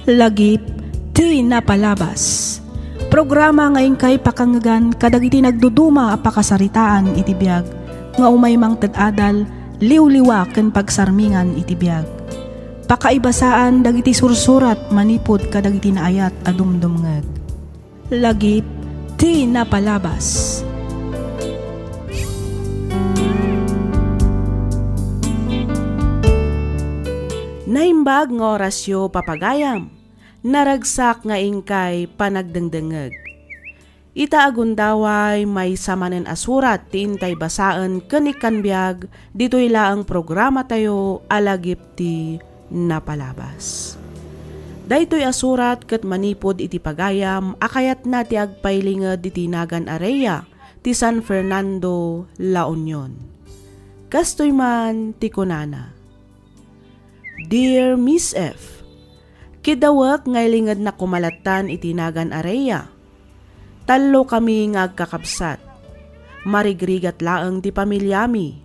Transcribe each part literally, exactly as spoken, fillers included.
Lagip ti napalabas. Programa nga inkay pakangngegan kadagiti nagduduma a pakasaritaan iti biag nga umay mangted adal, liwliwa ken pagsarmingan iti biag. Pakaibasaan dagiti sursurat manipud kadagiti naayat a dumdumngeg. Lagip ti napalabas. Naimbag nga orasyo, papagayam. Naragsak nga inkay panagdengdengngeg. Ita a gundaway, maysa manen a surat ti intay basaen ken ikkan biag ditoy laeng programatayo a Lagip ti Napalabas. Daytoy a surat ket manipud iti pagayam a kayatna ti agpailinged iti nagan a Rhea ti San Fernando, La Union. Kastoy man ti kunana, Dear Miss F, kidawek nga ilingednak koma lattan iti nagan a Rhea. Tallo kami nga agkakabsat. Marigrigat laeng ti pamiliami.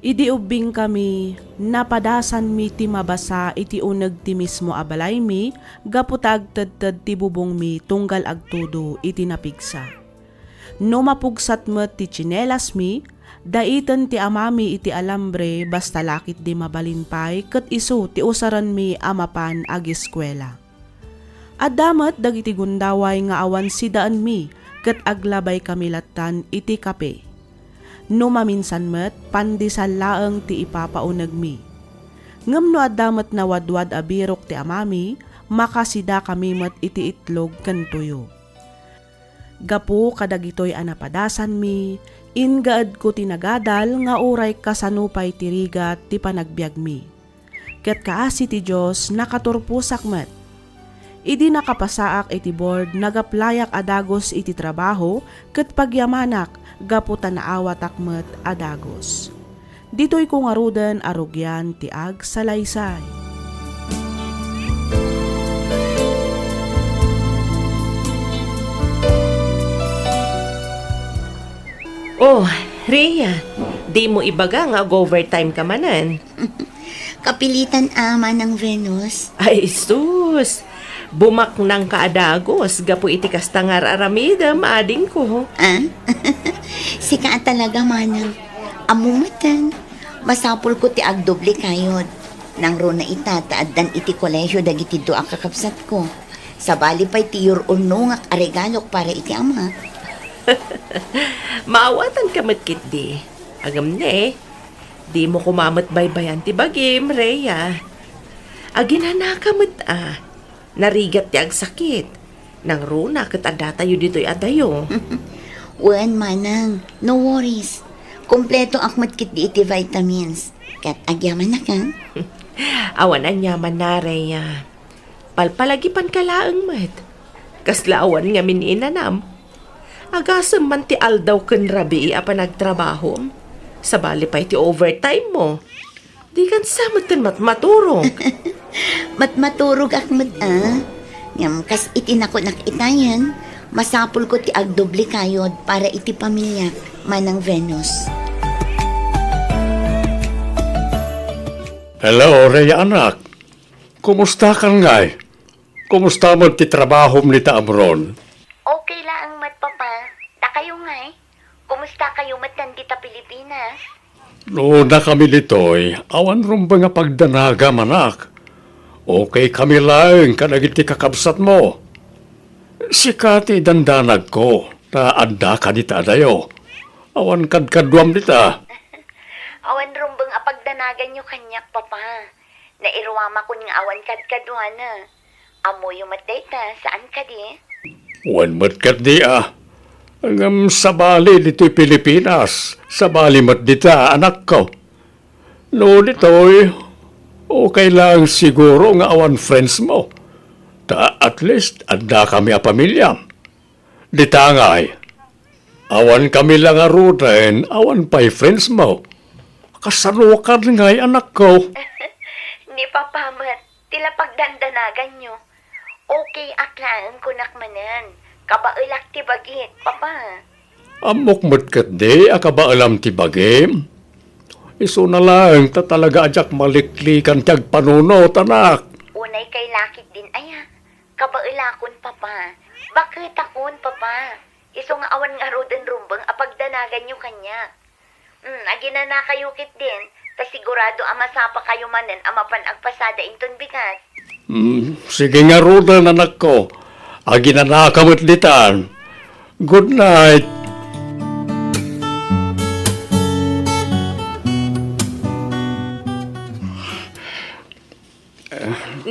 Idi ubbingkami, napadasanmi ti mabasa iti uneg ti mismo a balaymi gapu ta agtedted ti bubongmi tunggal agtudo iti napigsa. No mapugsat met ti tsinelasmi, daiten ti amami iti alambre basta la ketdi mabalin pay ket isu ti usarenmi a mapan agiskuela. Adda met dagiti gundaway nga awan sidaenmi ket aglabaykami lattan iti kape. No maminsan met, pandesal laeng ti ipapaunegmi. Ngem no adda met nawadwad a birok ti amami, makasidakami met iti itlog ken tuyo. Gapu kadagitoy a napadasanmi, ingaedko ti nagadal nga uray kasano pay ti rigat ti panagbiagmi. Ket kaasi ti Dios, nakaturposak met. Idi nakapasaak iti board, nagaplayak a dagus iti trabaho ket pagyamanak gapu ta naawatak met a dagus. Ditoyko ngaruden a rugian ti agsalaysay. Oh, Rhea, dimo ibaga nga ag-overtime ka manen? Kapilitan a, Manang Venus. Ay, sus! Bumaknang ka a dagus gapu iti kasta nga ar-aramidem, adingko. Ah? Sika a talaga, Manang. Ammo met, masapulko ti agdoble kayod. Nangruna ita ta addan iti kolehio dagiti dua a kakabsatko. Sabali pay ti yur-urnongak a regalok para iti ama. Maawatanka met ketdi. Agam ne, dimo koma met baybayan ti bagim, Rhea. Aginanaka met a. Narigat ti agsakit. Nangruna ket addatayo ditoy adayo. Wen, Manang, no worries. Kompletoak met ketdi iti vitamins. Ket agyamanak, a? Awan aniamanna, Rhea. Palpalagipanka laeng met. Kasla awan ngamin inanam. Agasem man ti aldaw ken rabii a panagtrabahom. Sabali pay ti overtime mo. Dikan sa metten matmaturog. Matmaturogak met, a. Ngem kas iti nakunak itayen, masapulko ti agdoble kayod para iti pamiliak, Manang Venus. Hello, Rhea anak. Kumusta kan ngay? Kumusta met ti trabahom dita Amron? Okay laeng met, Papa. Ta kayo ngay? Kumusta kayo met dita Pilipinas? No, dakami ditoy, awan rumbeng a pagdanagam, anak. Okay kami laeng kadagiti kakabsatmo. Sika ti dandanagko, ta addaka dita adayo. Awan kadkaduam dita. Awan rumbeng a pagdanaganyo kaniak, Papa. Nairuamakon nga awan kadkaduana. Ammoyo met dayta, saan kadi? Wen met ketdi a. Ngem sabali ditoy Pilipinas, sabali met dita, anakko. No ditoy, okay lang siguro nga awan friends mo. Ta at least, adda kami a pamilya. Dita ngay, awan kami la ngaruden, awan pay friends mo. Kasano kad ngay, anakko? Ni Papa met, ti la pagdandanaganyo. Okay ak laeng kunak manen. Kabaelak ti bagik, Papa. Ammok met ketdi a kabaelam ti bagim. Isuna laeng ta talaga a diak maliklikan ti agpanunot, anak. Unay Kay lakit din aya. Kabaelakon, Papa. Baketakon, Papa. Isu nga awan ngaruden rumbeng a pagdanaganyo kaniak. Hmm, aginanakayo ketdin, ta sigurado a masapakayo manen a mapan agpasada inton bigat. Hmm, sige ngaruden, anakko. Aginanaka met ditan. Good night.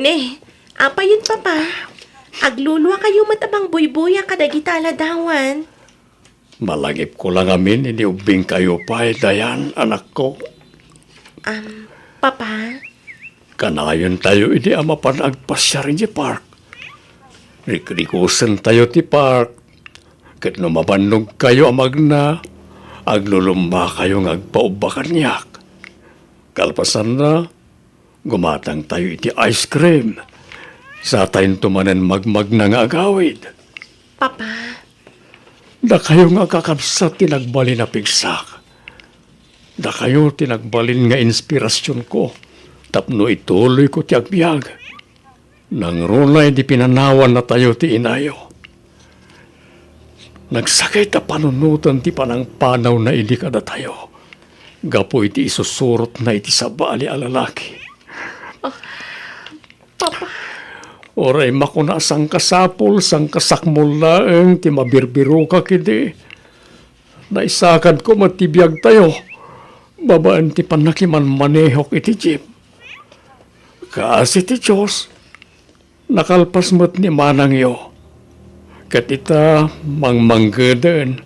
Ne, apayon, Papa? Agluluakayo met a mangbuybuya kadagita a ladawan. Malangipko la ngamin idi ubbingkayo pay, Dayan, anakko. Am, Papa? Kanayontayo idi a mapan agpasiar idiay park. Rikrikusentayo ti park. Ket no mabannogkayo a magna, aglulumbakayo nga agpaubba kaniak. Kalpasanna, gumatangtayo iti ice cream. Satayonto manen magmagna nga agawid. Papa. Dakayo nga kakabsat ti nagbalin a pigsak. Dakayo ti nagbalin nga inspirasionko tapno ituloyko ti agbiag. Nangruna idi pinanawannatayo ti inayo. Nagsakit a panunoten ti panangpanawna idi kadatayo gapu iti isusurotna iti sabali a lalaki. Papa. Uray makuna a sangkasapul, sangkasakmol laeng ti mabirbirokak idi. Naisakadko met ti biagtayo babaen ti pannakimanmanehok iti jeep. Kaasi ti Dios, nakalpas met ni manangyo. Ket ita, mangmanggeden.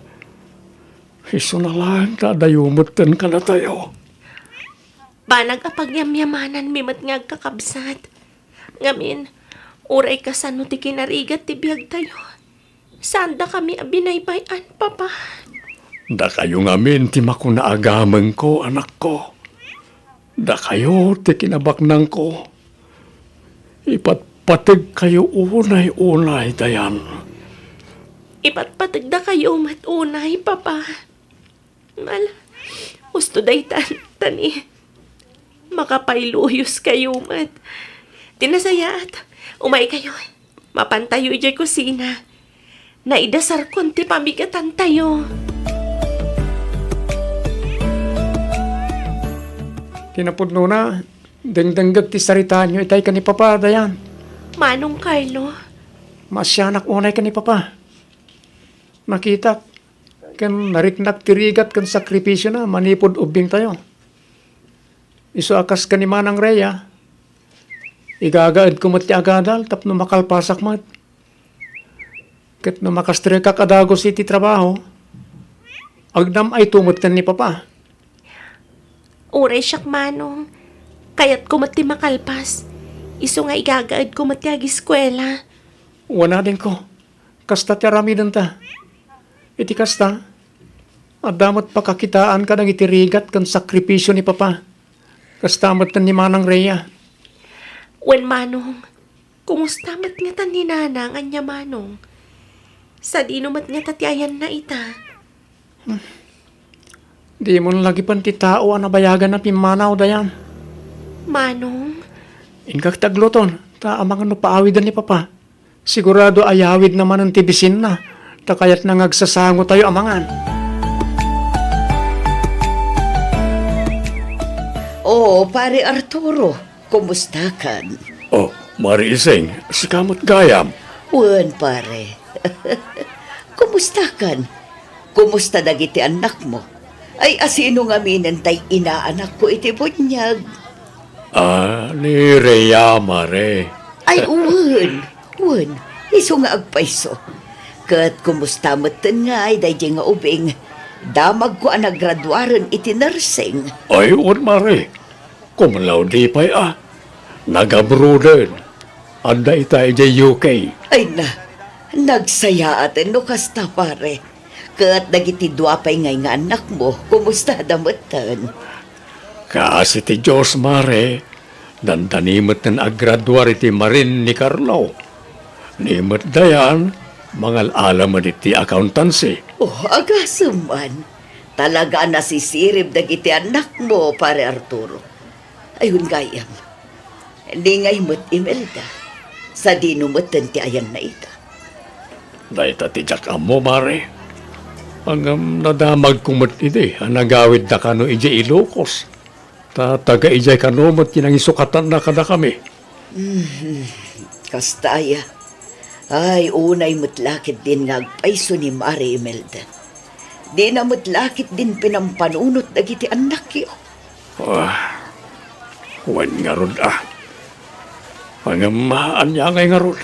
Isuna laeng ta adayo metten kadatayo. Banag a pagyamyamananmi met nga agkakabsat. Ngamin, uray kasano ti kinarigat ti biagtayo, saandakami a binaybay-an, Papa. Dakayo ngamin ti makuna a gamengko, anakko. Dakayo ti kinabaknangko. Ipatpategkayo unay-unay, Dayan. Ipatpategdakayo met unay, Papa. Ala, husto dayta, ta ni, makapailuyos kayo met. Ti nasayaat, umay kayo. Mapantayo idiay kusina. Naidasarkon ti pamigatantayo. Kinapudnona, dengdengget ti saritaanyo itay ken ni Papa, Dayan. Manong Carlo. Maasianak unay ken ni Papa. Nakitak ken nariknak ti rigat ken sakripisiona manipud ubbingtayo. Isu a kas ken ni Manang Rhea, igagaedko met ti agadal tapno makalpasak met. Ket no makastrekak a dagus iti trabaho, agnam-ayto met ken ni Papa. Uray siak, Manong, kayatko met ti makalpas. Isu nga igagaedko met ti agiskuela. Wen, adingko, kasta ti aramidenta. Iti kasta, adda met pakakitaan kadagiti rigat ken sakripisio ni Papa. Kasta met ni Manang Rhea. Wen, Manong, kumusta met ngata ni Nanang ania, Manong? Sadino met ngata ti ayanna ita? Dimon lagipen ti tao a nabayagan a pimmanaw, Dayan. Manong? Inkak ti agluton, ta amangan no paawiden ni Papa. Sigurado a yawidna manen ti bisinna, ta kayatna nga agsasangotayo a mangan. Oh, Pare Arturo, kumustakan? Oh, Mari Ising, sika met gayam. Wen, pare. Kumustakan? Kumusta dagiti annakmo? Ay, asino ngaminen tay inaanakko iti buniag? Ah, ni Rhea, Mare. Ay, wen, wen, isu nga agpayso. Ket kumusta metten ngay daydiay nga ubing? Damagko a nagraduaren iti nursing. Ay, wen, Mare. Cum laude pay a. Nag-abroaden. Adda ita idiay U K. Ay na, nagsayaaten no kasta, pare. Ket dagiti dua pay ngay nga annakmo, kumusta da metten? Kaasi ti Dios, Mare, dandani metten agraduar iti Marin ni Carlo. Ni met Dayan, mangal-ala met iti accountancy. Oh, agasem man. Talaga a nasisirib dagiti annakmo, Pare Arturo. Ayun, gayam. Ni ngay met Imelda. Sadino metten ti ayanna ita? Dayta ti diak ammo, Mare. Ngem nadamagko met idi a nagawidda kano idiay Ilocos. Ta taga idiay kano met ti nangisukatanna kadakami. Mhm. Kasta aya. Ay, unay met la ketdin nga agpayso ni Mare Imelda. Dina met la ketdin pinampanunot dagiti annakyo. Ah, wen ngarud a. Ngem ania ngay ngarud?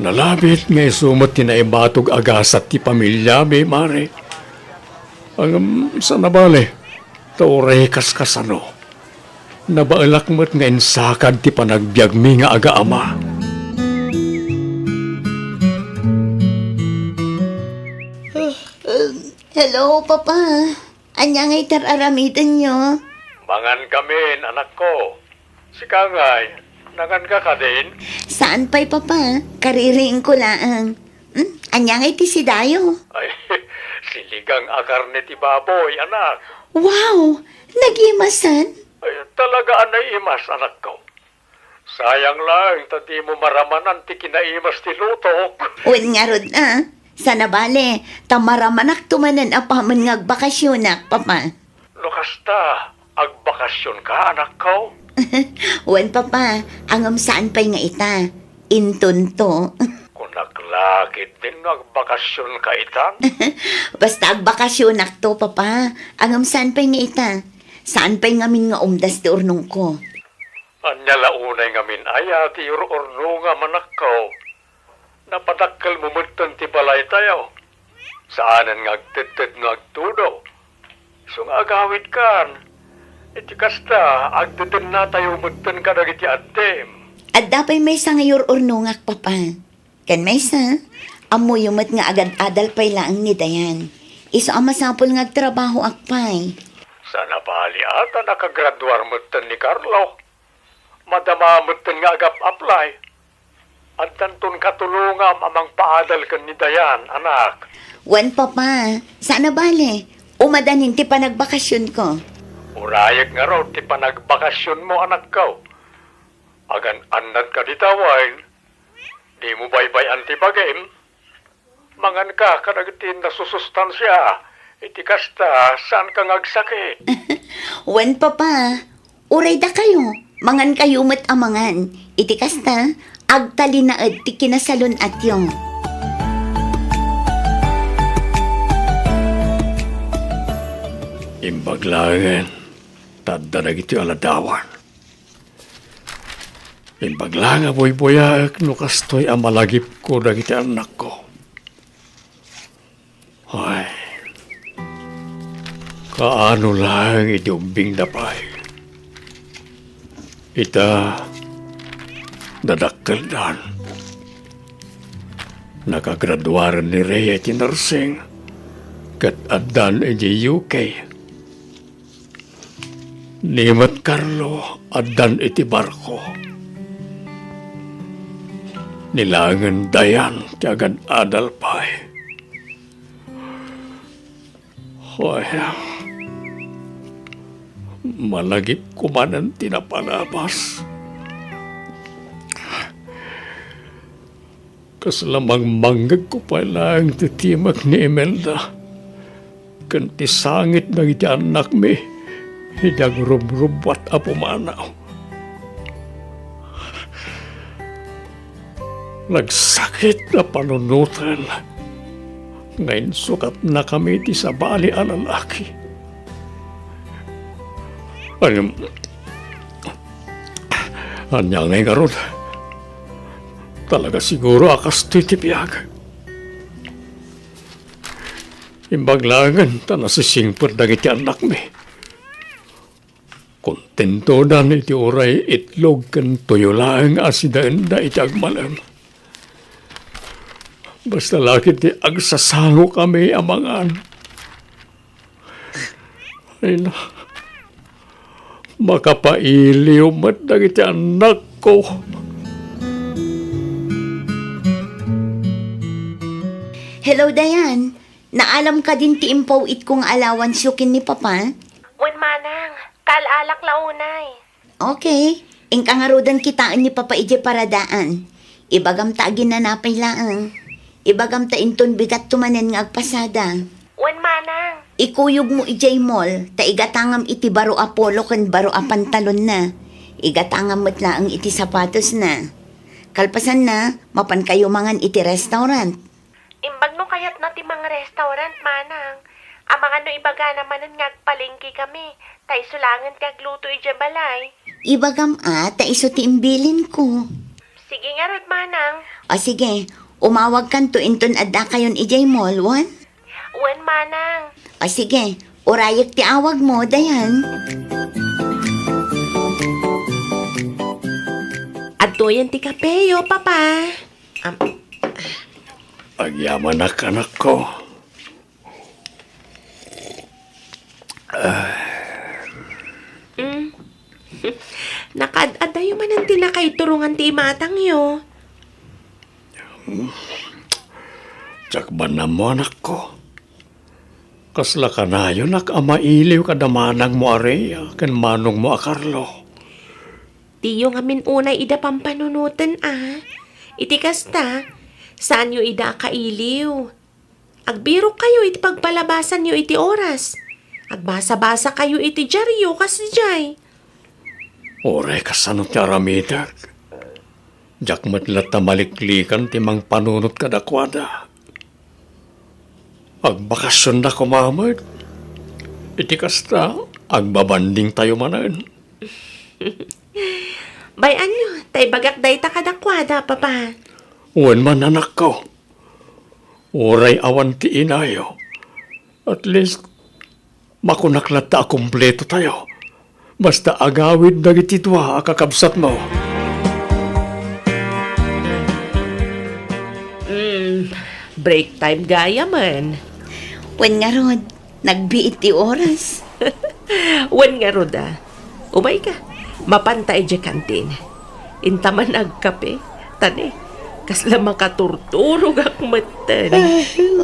Nalabit nga isu met ti naibatog a gasat ti pamiliami, Mare. Ngem saan a bale, ta uray kaskasano, nabaelak met nga insakad ti panagbiagmi nga agaama. Hello, Papa. Ania ngay ti ar-aramidenyo? Mangan kamin, anakko. Sika ngay, nangan ka kadin? Saan pay, Papa. Kaririingko laeng. Hmm? Ania ngay ti sidayo? Ay, sinigang a karne ti baboy, anak. Wow! Nagimasan? Ay, talaga a naimas, anakko. Sayang lang ta dimo maramanan ti kinaimas ti lutok. Wen ngarud a, saan a bale, ta maramanakto manen apaman nga agbakasionak, Papa. No kasta, agbakasionka, anakko? Wen, Papa, ngem saan pay nga ita. Intonto. Kunak la ketdin nga agbakasionka itan? Basta agbakasionakto, Papa. Ngem saan pay nga ita. Saan pay ngamin nga umdas ti urnongko. Ania la unay ngamin aya ti ur-urnongam, anakko? Napadakkelmo metten ti balaytayo. Saanen nga agtedted no agtudo. Isu nga agawidkan. Iti kasta, agdedennatayo metten kadagiti addim. Adda pay maysa nga ur-urnongak, Papa. Ken maysa, ammoyo met nga agad-adal pay laeng ni Dayan. Isu a masapul nga agtrabahoak pay. Saan a bale a ta nakagraduar metten ni Carlo. Madama metten nga agap-apply. Addanton katulongam a mangpaadal ken ni Dayan, anak. Wen, Papa, saan a bale. Umadanin ti panagbakasionko. Urayek ngarud ti panagbakasionmo, anakko. Agan-annadka dita wen? Dimo baybay-an ti bagim? Manganka kadagiti nasusustansia. Iti kasta, saanka nga agsakit. Wen, Papa. Uray dakayo, mangankayo met a mangan. Iti kasta, agtalinaed ti kinasalun-atyo. Imbag laengen, ta adda dagiti aladawan. Imbag la nga buybuyaek no kastoy a malagipko dagiti annakko. Ay, kaano laeng idi ubbingda pay. Ita, nadakkeldan. Nakagraduaren ni Rhea iti nursing, ket addan idiay U K. Ni met Carlo, addan iti barko. Ni laengen Dayan ti agad-adal pay. Hoy, malagipko manen ti napalabas. Kasla mangmangngegko pay laeng ti timek ni Imelda ken ti sangit dagiti annakmi idi agrubrubuat a pumanaw. Nagsakit a panunoten nga insukatnakami ti sabali a lalaki. Ngem, ania ngay ngarud? Talaga siguro a kastoy ti biag. Imbag laengen ta nasisingpet dagiti annakmi. Kontentodan iti uray itlog ken tuyo laeng a sidaenda iti agmalem. Basta la ketdi agsasangokami a mangan. Ay na, makapailiw met dagiti annakko. Hello, Dayan. Naalam kadin ti impaw-itko nga allowance-yo ken ni Papa? Wen, manang. Kaal-alak la unay. Okay. Inka ngaruden kitaen ni Papa idiay paradaan. Ibagam ta aginana pay laeng. Ibagam ta inton bigatto manen nga agpasada. Wen, manang. Ikuyogmo idiay mall, ta igatangam iti baro a polo ken baro a pantalonna. Igatangam met laeng iti sapatosna. Kalpasanna, mapankayo mangan iti restaurant. Imbag no kayatna ti mangrestaurant, manang. Amangan no ibagana manen nga agpalengke kami, ta isu laengen ti agluto idiay balay. Ibagam a, ta isu ti imbilinko. Sige ngarud, manang. O sige, umawagkanto inton addakayon idiay mall, wen? Wen, manang. O sige, urayek ti awagmo, Dayan. Adtoyen ti kapeyo, Papa. Am- Agyamanak, anakko. Mm. Nakaad-adayo manen ti nakaiturongan ti imatangyo. Diak man ammo, anakko. Kasla kanayonak a mailiw kada manangmo a Rhea ken manongmo a Carlo. Diyo ngamin unay ida pampanunoten a. Iti kasta, saanyo ida a kailiw. Agbirokkayo iti pagpalabasanyo iti oras. Agbasa-basakayo iti diario kas idiay. Uray kasano ti aramidek, diak met latta maliklikan ti mangpanunot kadakuada. Agbakasionda koma met. Iti kasta, agbabandingtayo manen. Bay-anyo, ta ibagak dayta kadakuada, Papa. Wen man, anakko. Uray awan ti inayo, at least, makunak latta a kumpletotayo. Basta agawid dagiti dua a kakabsatmo. Mm, break time gayamen. Wen ngarud, nagbiit ti oras. Wen ngarud a. Umayka, mapanta idiay kantin. Inta man agkape, ta ne, kasla makaturturogak metten.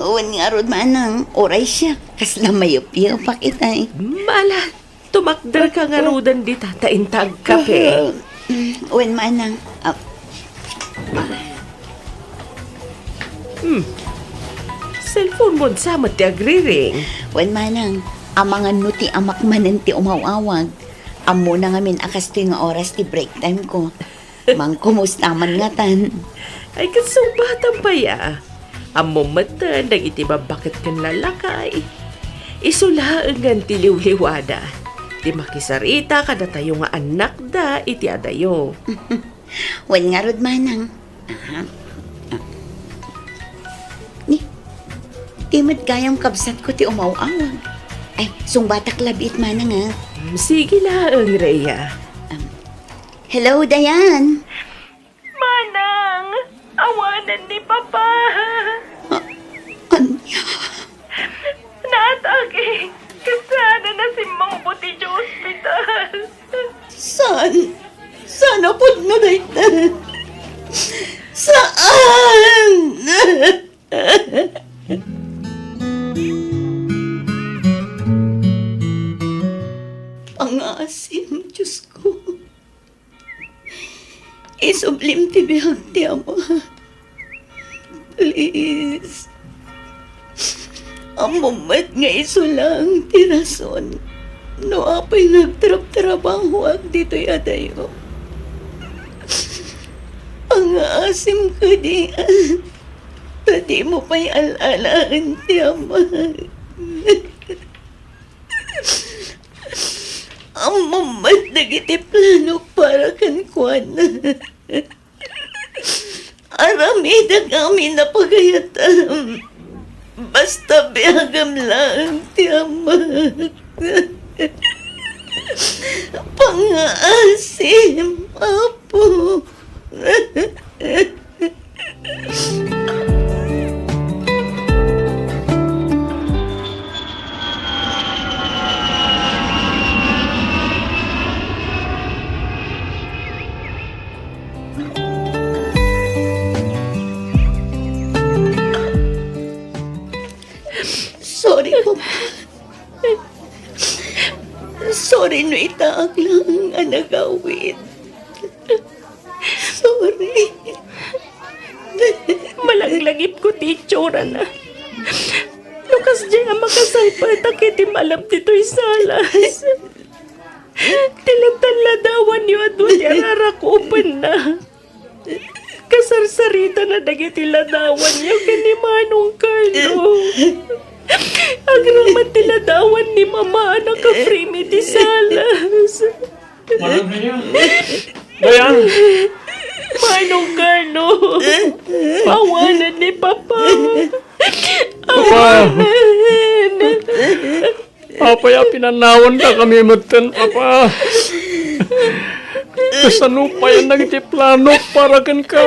Wen ngarud, manang, uray siak, kasla mayupyupak itay. Mala, tumakderka ngaruden dita, ta inta agkape. Wen, manang, ah, Hmm. Cellphone mo sa met ti agriring. Wen, manang, amangan no ti amak manen ti umaw-awag. Ammona ngamin a kastoy nga oras ti break time ko. Mangkumusta man ngatan. Ay, kasubatan pay a. Ammom metten dagiti babbaket ken lalakay. Isu laengen ti liwliwada. Ti makisarita kadatayo nga annakda iti adayo. Wen ngarud, manang. Aha. Ah. Ni, ti met gayam kabsatko ti umaw-awag. Ay, sungbatak labiit, manang, ah. Mm, sige laeng, Rhea. Um, hello, Dayan. Manang, awanen ni Papa. Ah, ania? Naatake. Kasano nasimmungpot idiay ospital? Saan? Saan a pudno dayta? Saan? Pangaasim, Diosko. Isublim ti biag ti ama. Please. Ammom met nga isu laeng ti rason no apay nga agtrabtrabahoak ditoy adayo. Pangaasim kadi, ta dimo pay al-alaen ti ama. Ammom met dagiti planok para kenkuana. Aramidek amin a pagayatam. Basta biagam laeng ti amak. Pangaasim, Apo. Sorry, Papa. Sorry no itaak lang a nagawid. Malaglagipko ti itsurana. No kasdiay a makasalpaetak iti malem ditoy salas, ti latta ladawanyo a dua ti ararakupenna. Kasarsaritana dagiti ladawanyo ken ni Manong Carlo. Agraman ti ladawan ni Mama a nakaframe iti salas. Manong Carlo. Dayan. Manong Carlo. Awanen ni Papa. Papa. Awanen. Apay a pinanawanka metten, Papa? Kasano payen dagiti planok para kenka?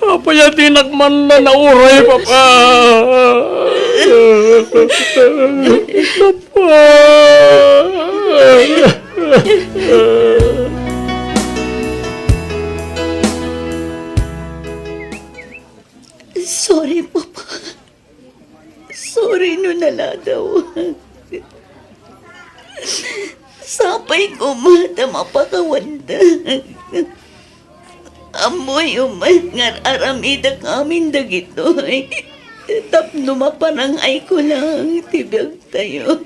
Apay a dinak man nauray, Papa? Papa. Sorry, Papa. Sorry no naladaw. Sapay koma ta mapakawandak. Ammoyo met nga ar-aramidek amin dagitoy tapno maparang-ayko lang ti biagtayo.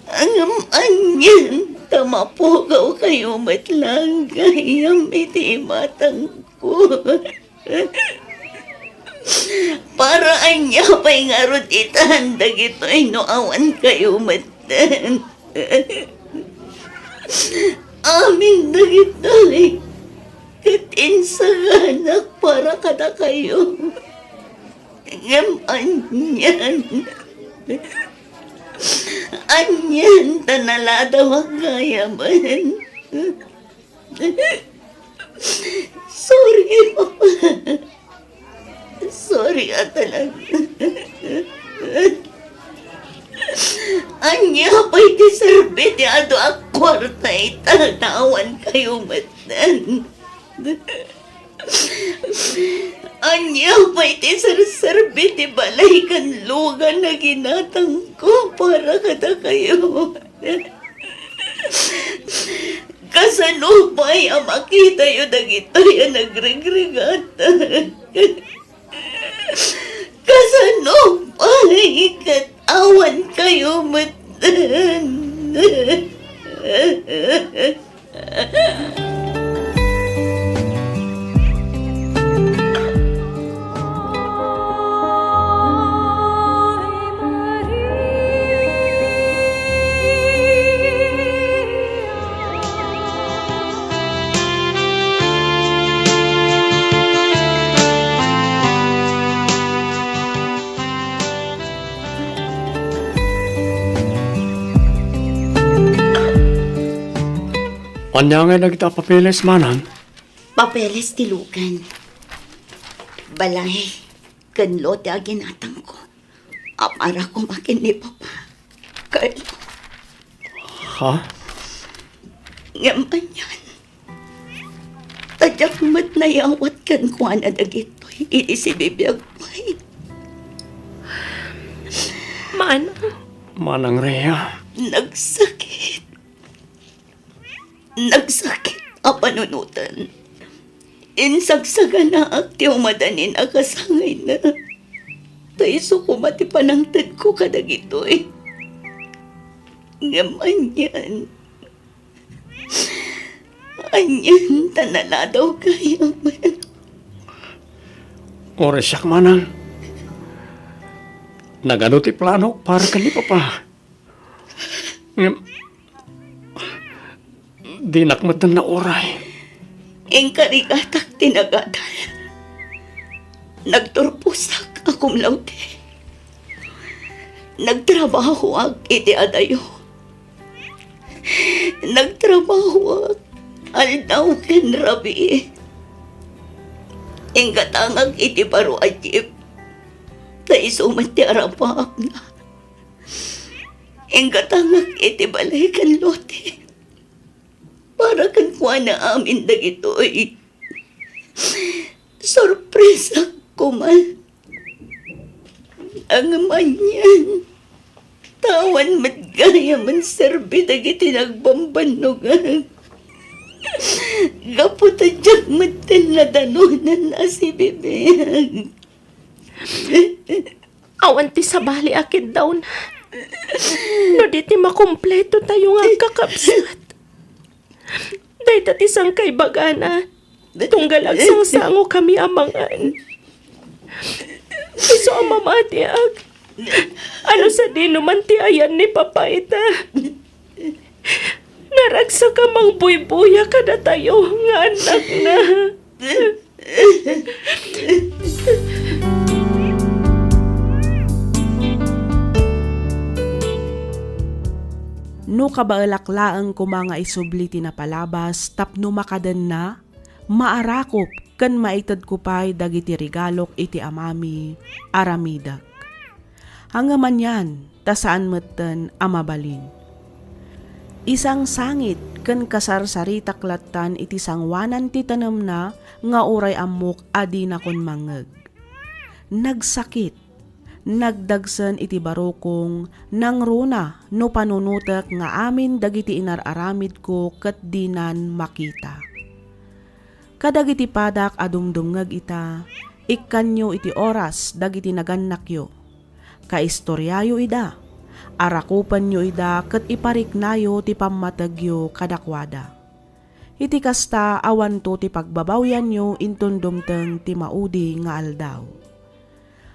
Ngem anian ta mapugawkayo met lang gayam iti imatangko. Para ania pay ngarud itan dagitoy no awankayo metten? Amin dagitoy ket insaganak para kadakayo. Ngem anian, anian ta naladawak gayamen. Sorry, Papa. Sorry a talaga. Ania pay ti serbi ti adu a kuarta ita no awankayo metten? Ania pay ti serserbi ti balay ken lugan a ginatangko para kadakayo? Kasano pay a makitayo dagitoy a nagregregatak? Kasano pay ket awankayo metten? Ania ngay dagita a papeles, manang? Papeles ti lugan. Balay ken lote a ginatangko a para koma ken ni Papa. Carlo. Ha? Ngem anian, ta diak met nayawat kenkuana dagitoy idi sibibiag pay. Manang. Manang Rhea. Nagsakit. Nagsakit a panunoten. Insagsaganaak ti umadanin a kasangayna. Ta isu koma ti panangtedko kadagitoy. Ngem anian, anian ta naladaw gayamen. Uray siak, manang. Nagadu ti planok para ken ni Papa. Ngem, dinak met nauray. Inkarigatak ti nagadal. Nagturposak a cum laude. Nagtrabahoak iti adayo. Nagtrabahoak aldaw ken rabii. Inggatangak iti baro a jeep. Ta isu met ti arapaapna. Inggatangak iti balay ken lote. Para kenkuana amin dagitoy. Sorpresa koma. Ngem anian, ta awan met gayamen serbi dagiti nagbambannogak. Gapu ta diak metten nadanonan a sibibiag. Awan ti sabali a kiddawna. No di ti makumpleto tayo nga agkakabsat. Dayta ti sangkaibagana. Tunggal agsangsangokami a mangan. Isu a mamatiak. Ano sadino man ti ayan ni Papa ita? Naragsak a mangbuybuya kadatayo nga annakna. No kabaelak laeng koma nga isubli ti napalabas tapno makadenna, maarakop ken maitedko pay dagiti regalok iti amami, aramidek. Ngem anian, ta saan metten a mabalin. Isangsangit ken kasarsaritak lattan iti sangoanan ti tanemna nga uray ammok a dinakon mangngeg. Nagsakit, nagdagsen iti barukong, nangruna no panunotek nga amin dagiti inar-aramidko ket dinan makita. Kadagiti padak a dumdumngeg ita, ikkanyo iti oras dagiti nagannakyo. Kaistoriayo ida, arakupenyo ida ket ipariknayo ti pammategyo kadakuada. Iti kasta, awanto ti pagbabawyanyo inton dumteng ti maudi nga aldaw.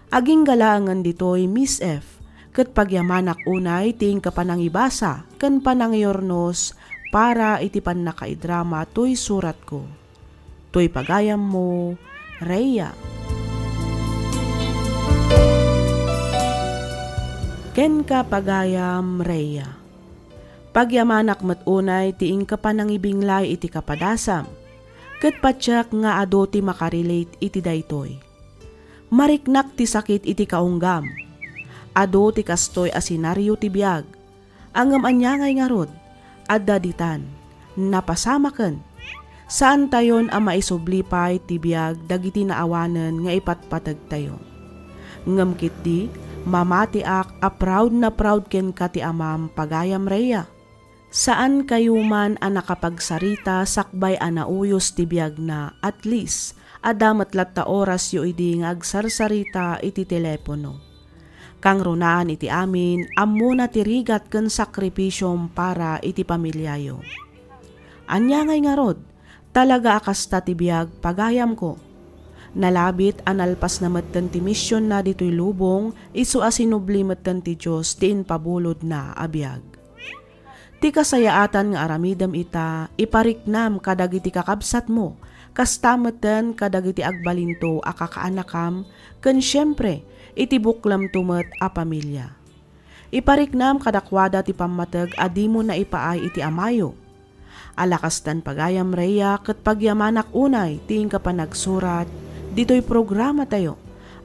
Agingga laengen ditoy, Miss F, ket pagyamanak unay ti inka panangibasa ken panangiurnos para iti pannakaidrama toy suratko. Toy pagayammo, Rhea. Kenka, pagayam, Rhea. Pagyamanak met unay ti inka panangibinglay iti kapadasam, ket patiek nga adu ti makarelate iti daytoy. Mariknak ti sakit iti kaunggam. Adu ti kastoy a senario ti biag. Ngem ania ngay ngarud? Adda ditan. Napasamaken. Saantayon a maisubli pay ti biag dagiti naawanen nga ipatpategtayo. Ngem ketdi, mamatiak a proud na proud kenka ti amam, pagayam Rhea. Saankayo man a nakapagsarita sakbay a nauyos ti biagna, at least, adda met latta orasyo idi nga agsarsarita iti telepono. Kangrunaan iti amin, ammona ti rigat ken sakripisiom para iti pamiliayo. Ania ngay ngarud? Talaga a kasta ti biag, pagayamko. Nalabit a nalpasna metten ti misionna ditoy lubong, isu a sinubli metten ti Dios ti impabulodna a biag. Ti kasayaatan nga aramidem ita, ipariknam kadagiti kakabsatmo, kasta metten kadagiti agbalinto a kakaanakam, ken siempre, iti buklemto met a pamilia. Ipariknam kadakuada ti pammateg a dimo naipaay iti amayo. Ala kastan, pagayam Rhea, ket pagyamanak unay ti inka panagsurat ditoy programatayo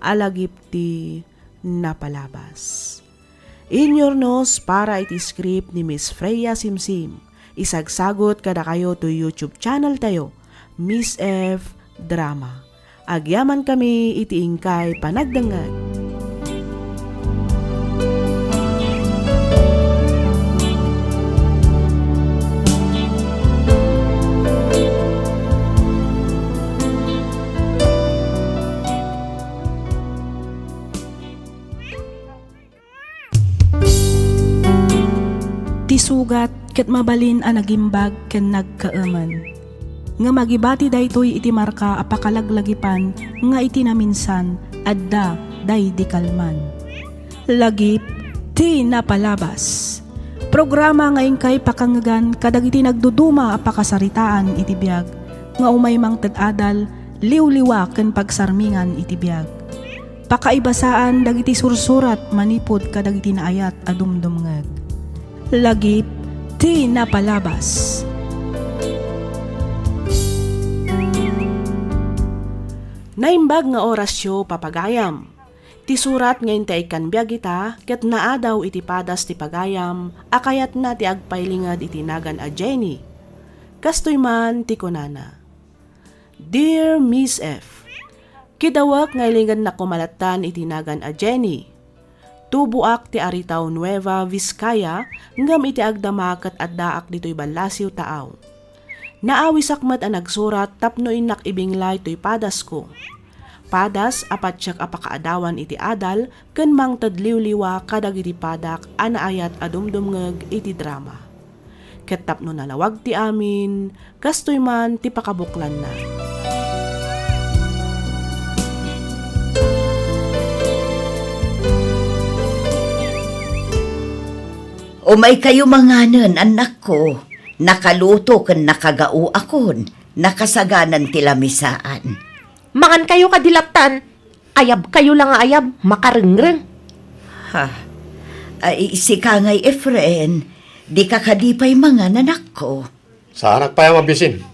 a Lagip ti Napalabas. Inyurnos para iti script ni Miss Freya Simsim. Isagsagut kadakayo toy YouTube channel tayo, Miss F Drama. Agyamankami iti inkay panagdengngeg. Ti sugat ket mabalin a nagimbag ken nagkaemen. Ngem agibati daytoy iti marka a pakalaglagipan nga iti naminsan adda daydi kalman. Lagip ti Napalabas. Programa nga inkay pakangngegan kadagiti nagduduma a pakasaritaan iti biag nga umay mangted adal, liwliwa ken pagsarmingan iti biag. Pakaibasaan dagiti sursurat manipud kadagiti naayat a dumdumngeg. Lagip ti Napalabas. Naimbag nga orasyo, papagayam. Ti surat nga intay ikkan biag ita ket naadaw iti padas ti pagayam a kayatna ti agpailinged iti nagan a Jenny. Kastoy man ti kunana, Dear Miss F, kidawek nga ilingenak koma lattan iti nagan a Jenny. Tuboak ti Aritao Nueva, Vizcaya, ngem iti agdama ket addaak ditoy Ballasiw, Taao. Naawisak met a nagsurat tapno innak ibinglay toy padasko. Padas a patiek a pakaadawan iti adal ken mangted liwliwa kadagiti padak a naayat a dumdumngeg iti drama. Ket tapno nalawag ti amin, kastoy man ti pakabuklanna. Umaykayo manganen, annakko. Nakaluto ken nakagaoakon. Nakasaganan ti lamisaan. Mangankayo kadi lattan. Ayabkayo la nga ayab, makarengreng. Ha? Ay, sika ngay, Efren, dika kadi pay mangan, anakko? Saanak pay a mabisin.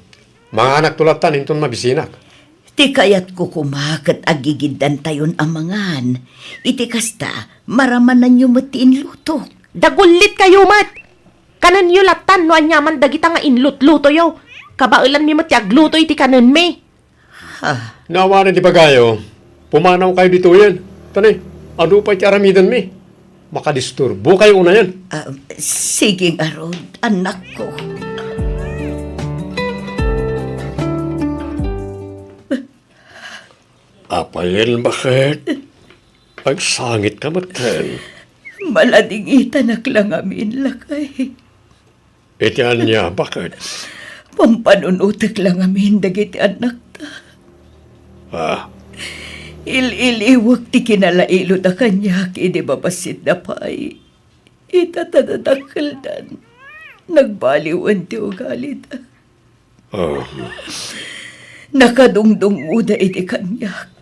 Manganakto lattan inton mabisinak. Ti kayatko koma ket agigiddantayon a mangan. Iti kasta, maramananyo met ti inlutok. Dagullitkayo met! Kanenyo lattan no aniaman dagita nga inlutlutoyo. Kabaelanmi met ti agluto iti kanenmi. Ha? No awanen ti ibagayo, pumanawkayo ditoyen. Tani, adu pay ti aramidenmi. Makadisturbokayo unayen. Ah, sige ngarud, annakko. Apayen, baket? Agsangitka metten. Maladingitanak la ngamin, lakay. Iti ania, baket? Pampanunotek la ngamin dagiti annakta. Ah? Il-iliwek ti kinalailona kaniak idi babassit na pay. Ita ta dadakkeldan, nagbaliwen ti ugalida. Ah. Nakadungdungngoda iti kaniak.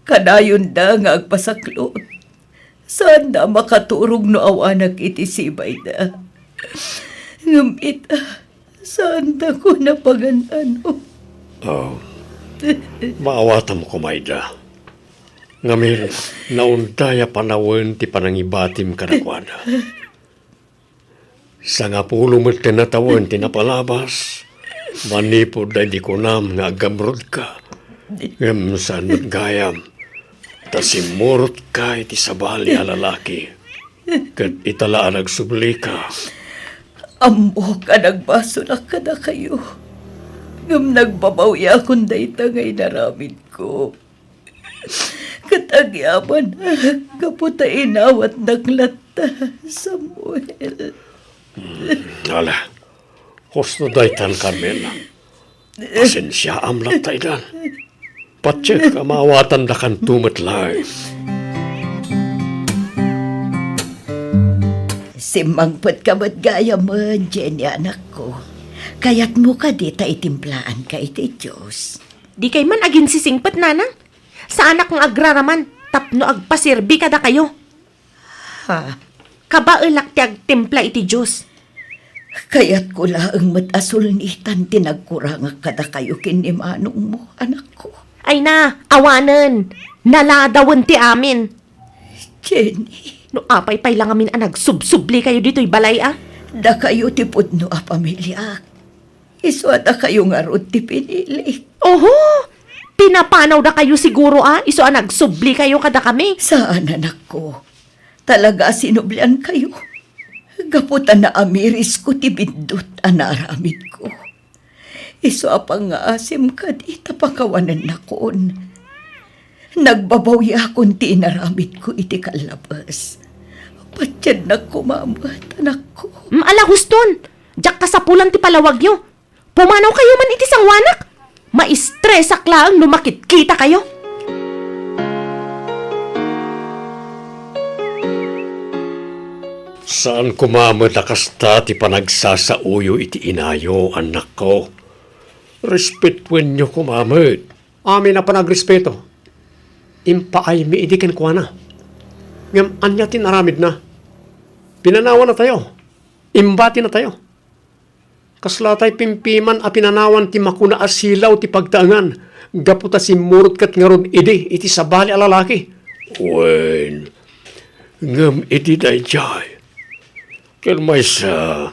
Kadayonda nga agpasaklot. Saanda a makaturog no awanak iti sibayda. Ngem ita, saandakon a pagan-ano. Oh, maawatam koma ida. Ngamin, naunday a panawen ti panangibatim kadakuada. Sangapulo metten a tawen ti napalabas, manipud daydi kunam nga aggamrudka. Ngem saan met gayam, ta simmurotka iti sabali a lalaki, ket ita la a nagsublika. Ammok a nagbasolak kadakayo, ngem nagbabawiakon dayta nga inaramidko. Ket agyamanak gapu ta inawatnak latta, Samuel. Hmm, ala, husto daytan, Carmela. Pasensiaam latta idan. Patiek a maawatandakanto met laeng. Simmangpetka met gayamen, Jenny, anakko. Kayatmo kadi ta itimplaanka iti Dios? Dikay man aginsisingpet, nanang. Saanak nga agraraman tapno agpaserbi kadakayo. Ha? Kabaelak ti agtimpla iti Dios. Kayatko laeng met a sulnitan ti nagkurangak kadakayo ken ni manongmo, anakko. Ay na, awanen. Naladawen ti amin. Jenny. No apay pay la ngamin a nagsubsublikayo ditoy balay a? Dakayo ti pudno a pamiliak. Isu a dakayo ngarud ti pinilik. Oho! Pinapanawdakayo siguro a isu a nagsublikayo kadakami. Saan, anakko. Talaga a sinubliankayo. Gapu ta naamirisko ti biddut a naaramidko. Isu a pangngaasim kadi ta pakawanennakon. Nagbabawiakon ti inaramidko iti kallabes. Patiennak koma met, anakko. Mm, ala, huston! Diak kasapulan ti palawagyo. Pumanawkayo man iti sangoanak. Maistresak laeng no makitkitakayo. Saan koma met a kasta ti panagsasaoyo iti inayo, annakko. Respetuenyo koma met. Amin a panagrespeto, impaaymi idi kenkuana. Ngem ania ti inaramidna? Pinanawannatayo. Imbatinatayo. Kasla tay pimpiman a pinanawan ti makuna a silaw ti pagtaengan, gapu ta simmurot ket ngarud idi iti sabali a lalaki. Wen, ngem iti daydiay, ken maysa,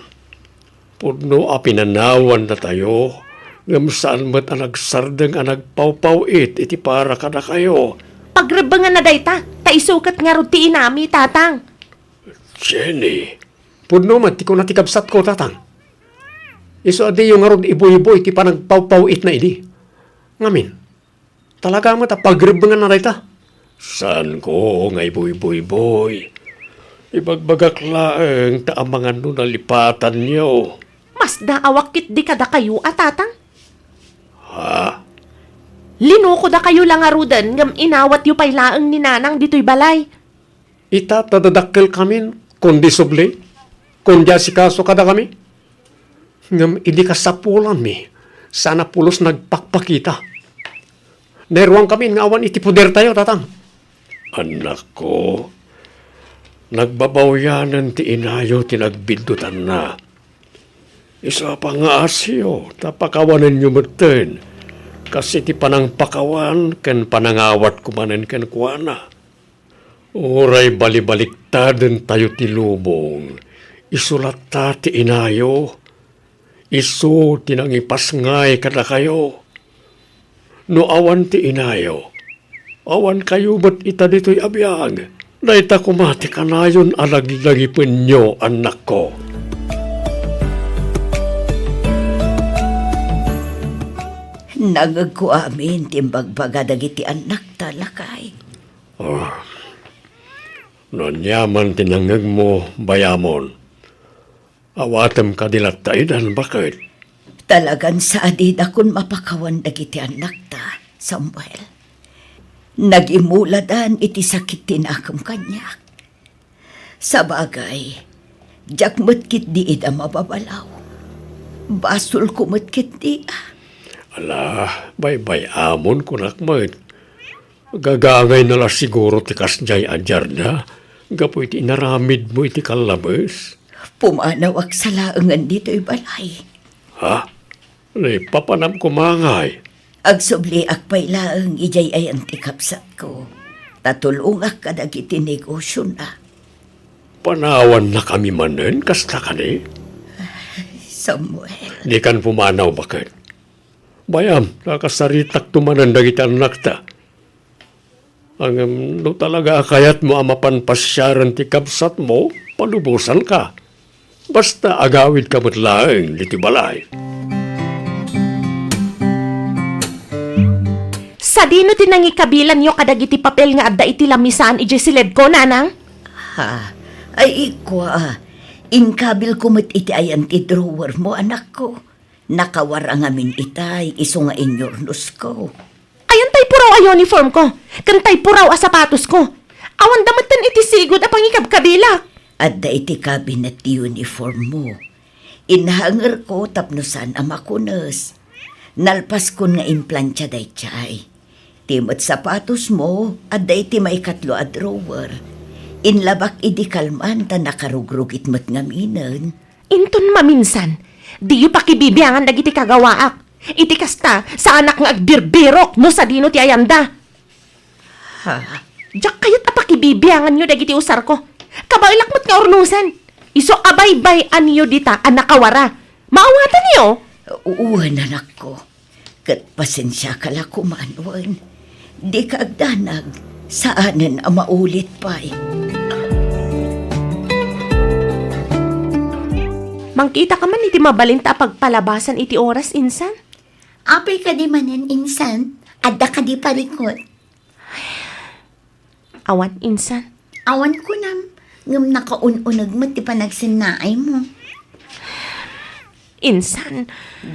pudno a pinanawannatayo, ngem saan met a nagsardeng a nagpawpaw-it iti para kadakayo. Pagrebbenganna dayta, ta isu ket ngarud ti inami, Tatang. Jenny. Pudno met ti kuna ti kabsatko, Tatang. Isu a diyo ngarud ibuybuy ti panagpawpaw-itna idi. Ngamin, talaga met a pagrebbenganna dayta? Saanko nga ibuybuy, boy. Ibagbagak laeng ta amangan no nalipatanyo. Masdaawak ketdi kadakayo a tatang. Ha? Linukodakayo la ngaruden ngem inawatyo pay laeng ni Nanang ditoy balay. Ita ta dadakkelkamin, kundi subli, kundi asikaso kadakami. Ngem idi kasapulanmi, saan a pulos nagpakpakita. Nairuangkamin nga awan iti podertayo, tatang. Annakko, nagbabawyanen ti inayo ti nagbiddutanna. Isu a pangngaasyo ta pakawanenyo metten, kas iti panangpakawan ken panangawatko manen kenkuana. Uray balibaliktadentayo ti lubong, isu latta ti inayo. Isu ti nangipasngay kadakayo. No awan ti inayo, awankayo met ita ditoy a biag. Dayta koma ti kanayon a laglagipenyo, annakko. Nangegko amin ti imbagbaga dagiti annakta, lakay. Ah, no aniaman ti nangngegmo, bayamon. Awatem kadi latta idan, baket? Talagan sadidakon mapakawan dagiti annakta, Samuel. Nagimuladan iti sakit ti nakem kaniak. Sabagay, diak met ketdi ida mababalaw. Basolko met ketdi. Ala, baybay-amon kunak met. Gagangayna la siguro ti kasdiay a diarda gapu iti inaramidmo iti kallabes. Pumanawak sa laengen ditoy balay. Ha? Naipapanam koma ngay? Agsubliak pay laeng idiay ayan ti kabsatko, ta tulongak kadagiti negosiona. Panawannakami manen, kasta kadi? Samuel. Dikan pumanaw, baket. Bayam, nakasaritakto manen dagiti annakta. Ngem no talaga a kayatmo a mapan pasiaren ti kabsatmo, palubosanka. Basta agawidka met laeng ditoy balay. Sadino ti nangikabilanyo kadagiti papel nga adda iti lamisaan idiay siledko, Nanang? Ha? Ay, ikua, inkabilko met iti ayan ti drawermo, anakko. Nakawara ngamin itay, isu nga inyurnosko. Ayan tay puraw a uniformko, ken tay puraw a sapatosko. Awanda metten iti sigud a pangikabkabilak. Adda iti kabinet ti uniformmo. Inhangerko tapno saan a makunes. Nalpaskon nga implantia daydiay. Ti met sapatosmo, adda iti maikatlo a drawer. Inlabak idi kalman ta nakarugrugit met ngaminen. Inton maminsan, diyo pakibibiangan dagiti kagawaak. Iti kasta, saanak nga agbirbirok no sadino ti ayanda. Ha? Diak kayat a pakibibianganyo dagiti usarko. Kabaelak met nga urnosen. Isu a baybay-anyo dita a nakawara. Maawatanyo? Wen, anakko. Ket pasensiaka la koman, wen. Dika agdanag, saanen a maulit pay. Mangkitaka man iti mabalinta a pagpalabasan iti oras, insan? Apay kadi manen, insan? Adda kadi parikut? Awan, insan. Awan kunam, ngem nakaun-uneg met ti panagsennaaymo. Insan.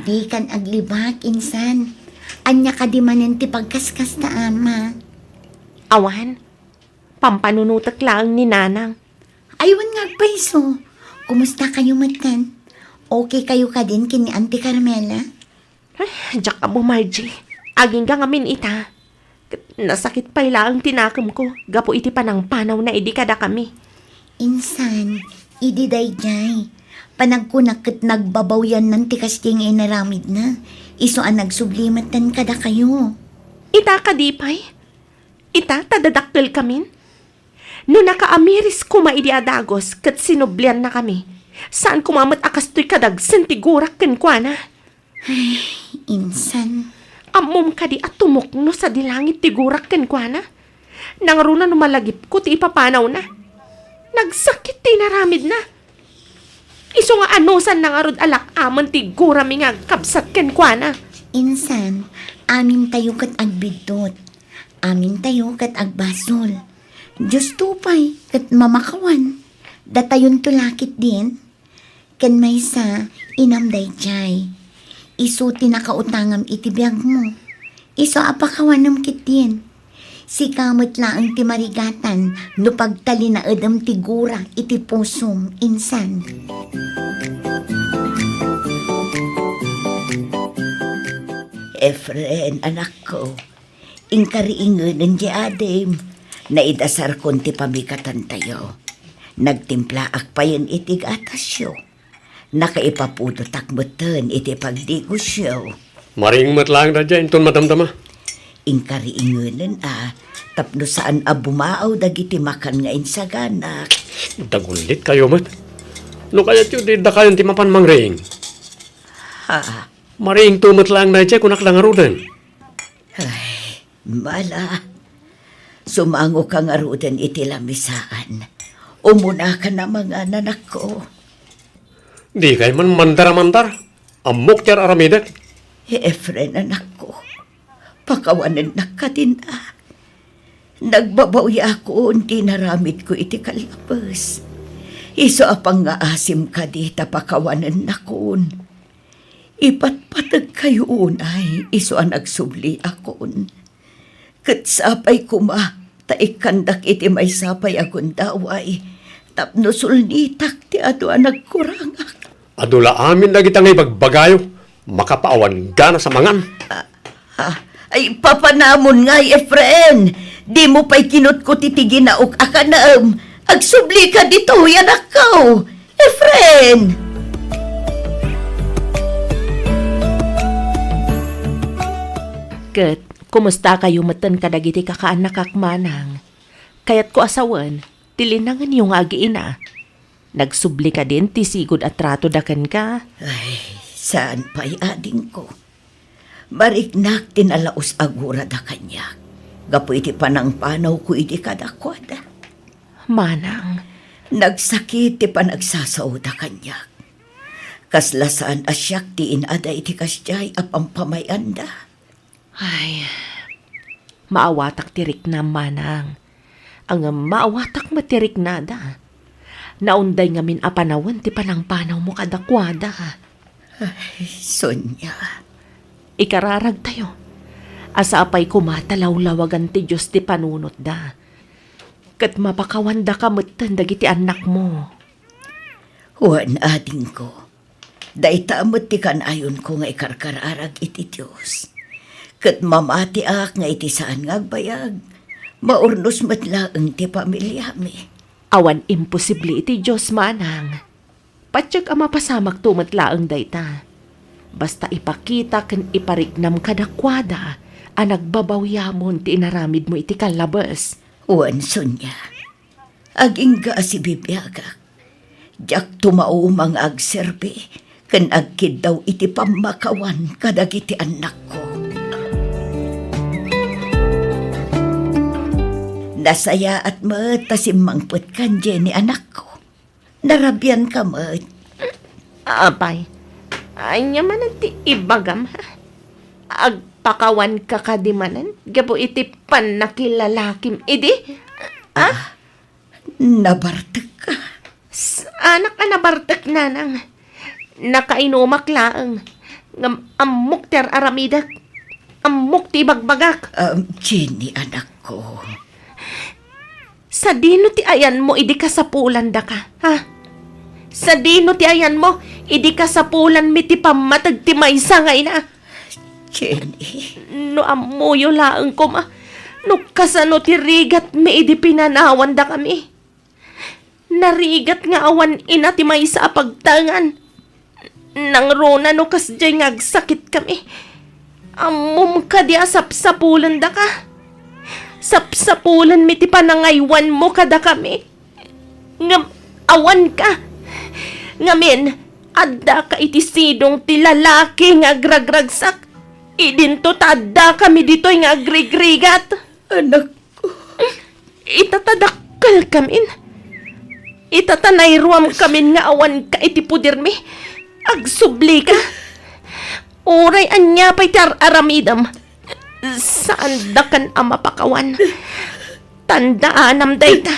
Dikan aglibak, insan. Ania kadi manen ti pagkaskasta, ama? Awan. Pampanunotek laeng ni Nanang. Ay, wen nga agpayso. Kumusta kayo metten? Okay kayo kadin ken ni Auntie Carmela? Ay, diak ammo, Margie. Agingga ngamin ita. Ket nasakit pay laeng ti nakemko gapu iti panangpanawna idi kadakami. Insan, idi daydiay, panagkunak ket nagbabawiannan ti kasdiay nga inaramidna. Isu a nagsubli metten kadakayo. Ita kadi pay? Ita ta dadakkelkamin? No nakaamiris koma idi a dagus ket sinubliannakami, saan koma met a kastoy kadagsen ti gurak kenkuana. Ay, insan. Ammom kadi a tumukno sadi langit ti gurak kenkuana? Nangruna no malagipko ti ipapanawna. Nagsakit ti inaramidna. Isu nga anusanna ngarud a lak-amen ti gurami nga agkabsat kenkuana. Insan, amintayo ket agbiddut. Amintayo ket agbasol. Diosto pay ket mamakawan. Datayonto la ketdin. Ken maysa, inam daydiay. Isu ti nakautangam iti biagmo. Isu a pakawanem ketdin. Sika met laeng ti marigatan no pagtalinaedem ti gura iti pusom, insan. Efren, anakko, inkariingenen ti adim. Naidasarkon ti pamikatantayo. Nagtimplaak payen iti gatasyo. Nakaipapudotak metten iti pagdigosyo. Mariing met laeng daydiay inton madamdama. Inkariingenen a, tapno saan a bumaaw dagiti makan nga insaganak. Dagullit kayo met. No kayatyo, di dakayon ti mapan mangriing. Ha? Mariingto met laeng daydiay, kunak la ngaruden. Ay, Mala, sumangoka ngaruden iti lamisaan. Umunaka na mangan, anakko. Dikay man mandar a mandar. Ammok ti ar-aramidek. Efren, anakko, pakawanennak kadin a. Nagbabawiakon ti inaramidko iti kallabes. Isu a pangngaasim kadi ta pakawanennakon. Ipatpategkayo unay isu a nagsubliakon. Ket sapay koma ta ikkandak iti maysa pay a gundaway tapno sulnitak ti adu a nagkurangak. Adu la amin dagita nga ibagbagayo, makapaawan gana sa mangan. Ah, ah, ay, papanamon ngay, Efren! Dimo pay kinutkuti ti ginaok a kanem. Agsublika ditoy, anakko! Efren! Ket kumustakayo metten kadagiti kakaannakak, manang? Kayatko a sawen ti linangenyo nga agiina. Nagsubli kadin ti sigud a tratoda kenka? Ay, saan pay, adingko. Mariknak ti nalaus a gurada kaniak gapu iti panangpanawko idi kadakuada. Manang. Nagsakit ti panagsasaoda kaniak. Kasla saan a siak ti inada iti kasdiay a pampamay-anda. Ay, maawatak ti riknam, manang. Ngem maawatak met ti riknada. Naunday ngamin a panawen ti panangpanawmo kadakuada. Ay, Sonia. Ikararagtayo a sapay koma ta lawlawagan ti Dios ti panunotda. Ket mapakawandaka metten dagiti annakmo. Wen, adingko. Dayta met ti kanayonko nga ikarkararag iti Dios. Ket mamatiak nga iti saan nga agbayag, maurnos met laeng ti pamiliami. Awan imposible iti Dios, manang. Patiek a mapasamakto met laeng dayta. Basta ipakita ken ipariknam kadakuada a nagbabawiamon ti inaramidmo iti kallabes. Wen, Sonia, agingga a sibibiagak. Diak tumauma nga agserbi ken agkiddaw iti pammakawan kadagiti annakko. Nasayaat met ta simmangpetkan, Jenny, anakko. Narabianka met. Apay, ania manen ti ibagam, ha? Agpakawanka kadi manen gapu iti pannakilalakim idi? Ha? Ah, nabartekka. Saanak a nabartek, nanang. Nakainumak laeng. Ngem ammok ti ar-aramidek. Ammok ti ibagbagak. Um, Jenny, anakko. Sadino ti ayanmo idi kasapulandaka, ha? Sadino ti ayanmo idi kasapulanmi ti pammateg ti maysa nga ina? Jenny. No ammoyo laeng koma no kasano ti rigatmi idi pinanawandakami. Narigat nga awan ina ti maysa a pagtaengan. Nangruna no kasdiay nga agsakitkami. Ammom kadi a sapsapulendaka? Sapsapulenmi ti panangaywanmo kadakami. Ngem awanka. Ngamin, addaka iti sidong ti lalaki nga agragragsak. Idinto ta addakami ditoy nga agrigrigat. Anakko. Ita ta dakkelkamin. Ita ta nairuamkamin nga awanka iti pudermi. Agsublika. Uray ania pay ti ar-aramidem, saandakan a mapakawan. Tandaanam dayta.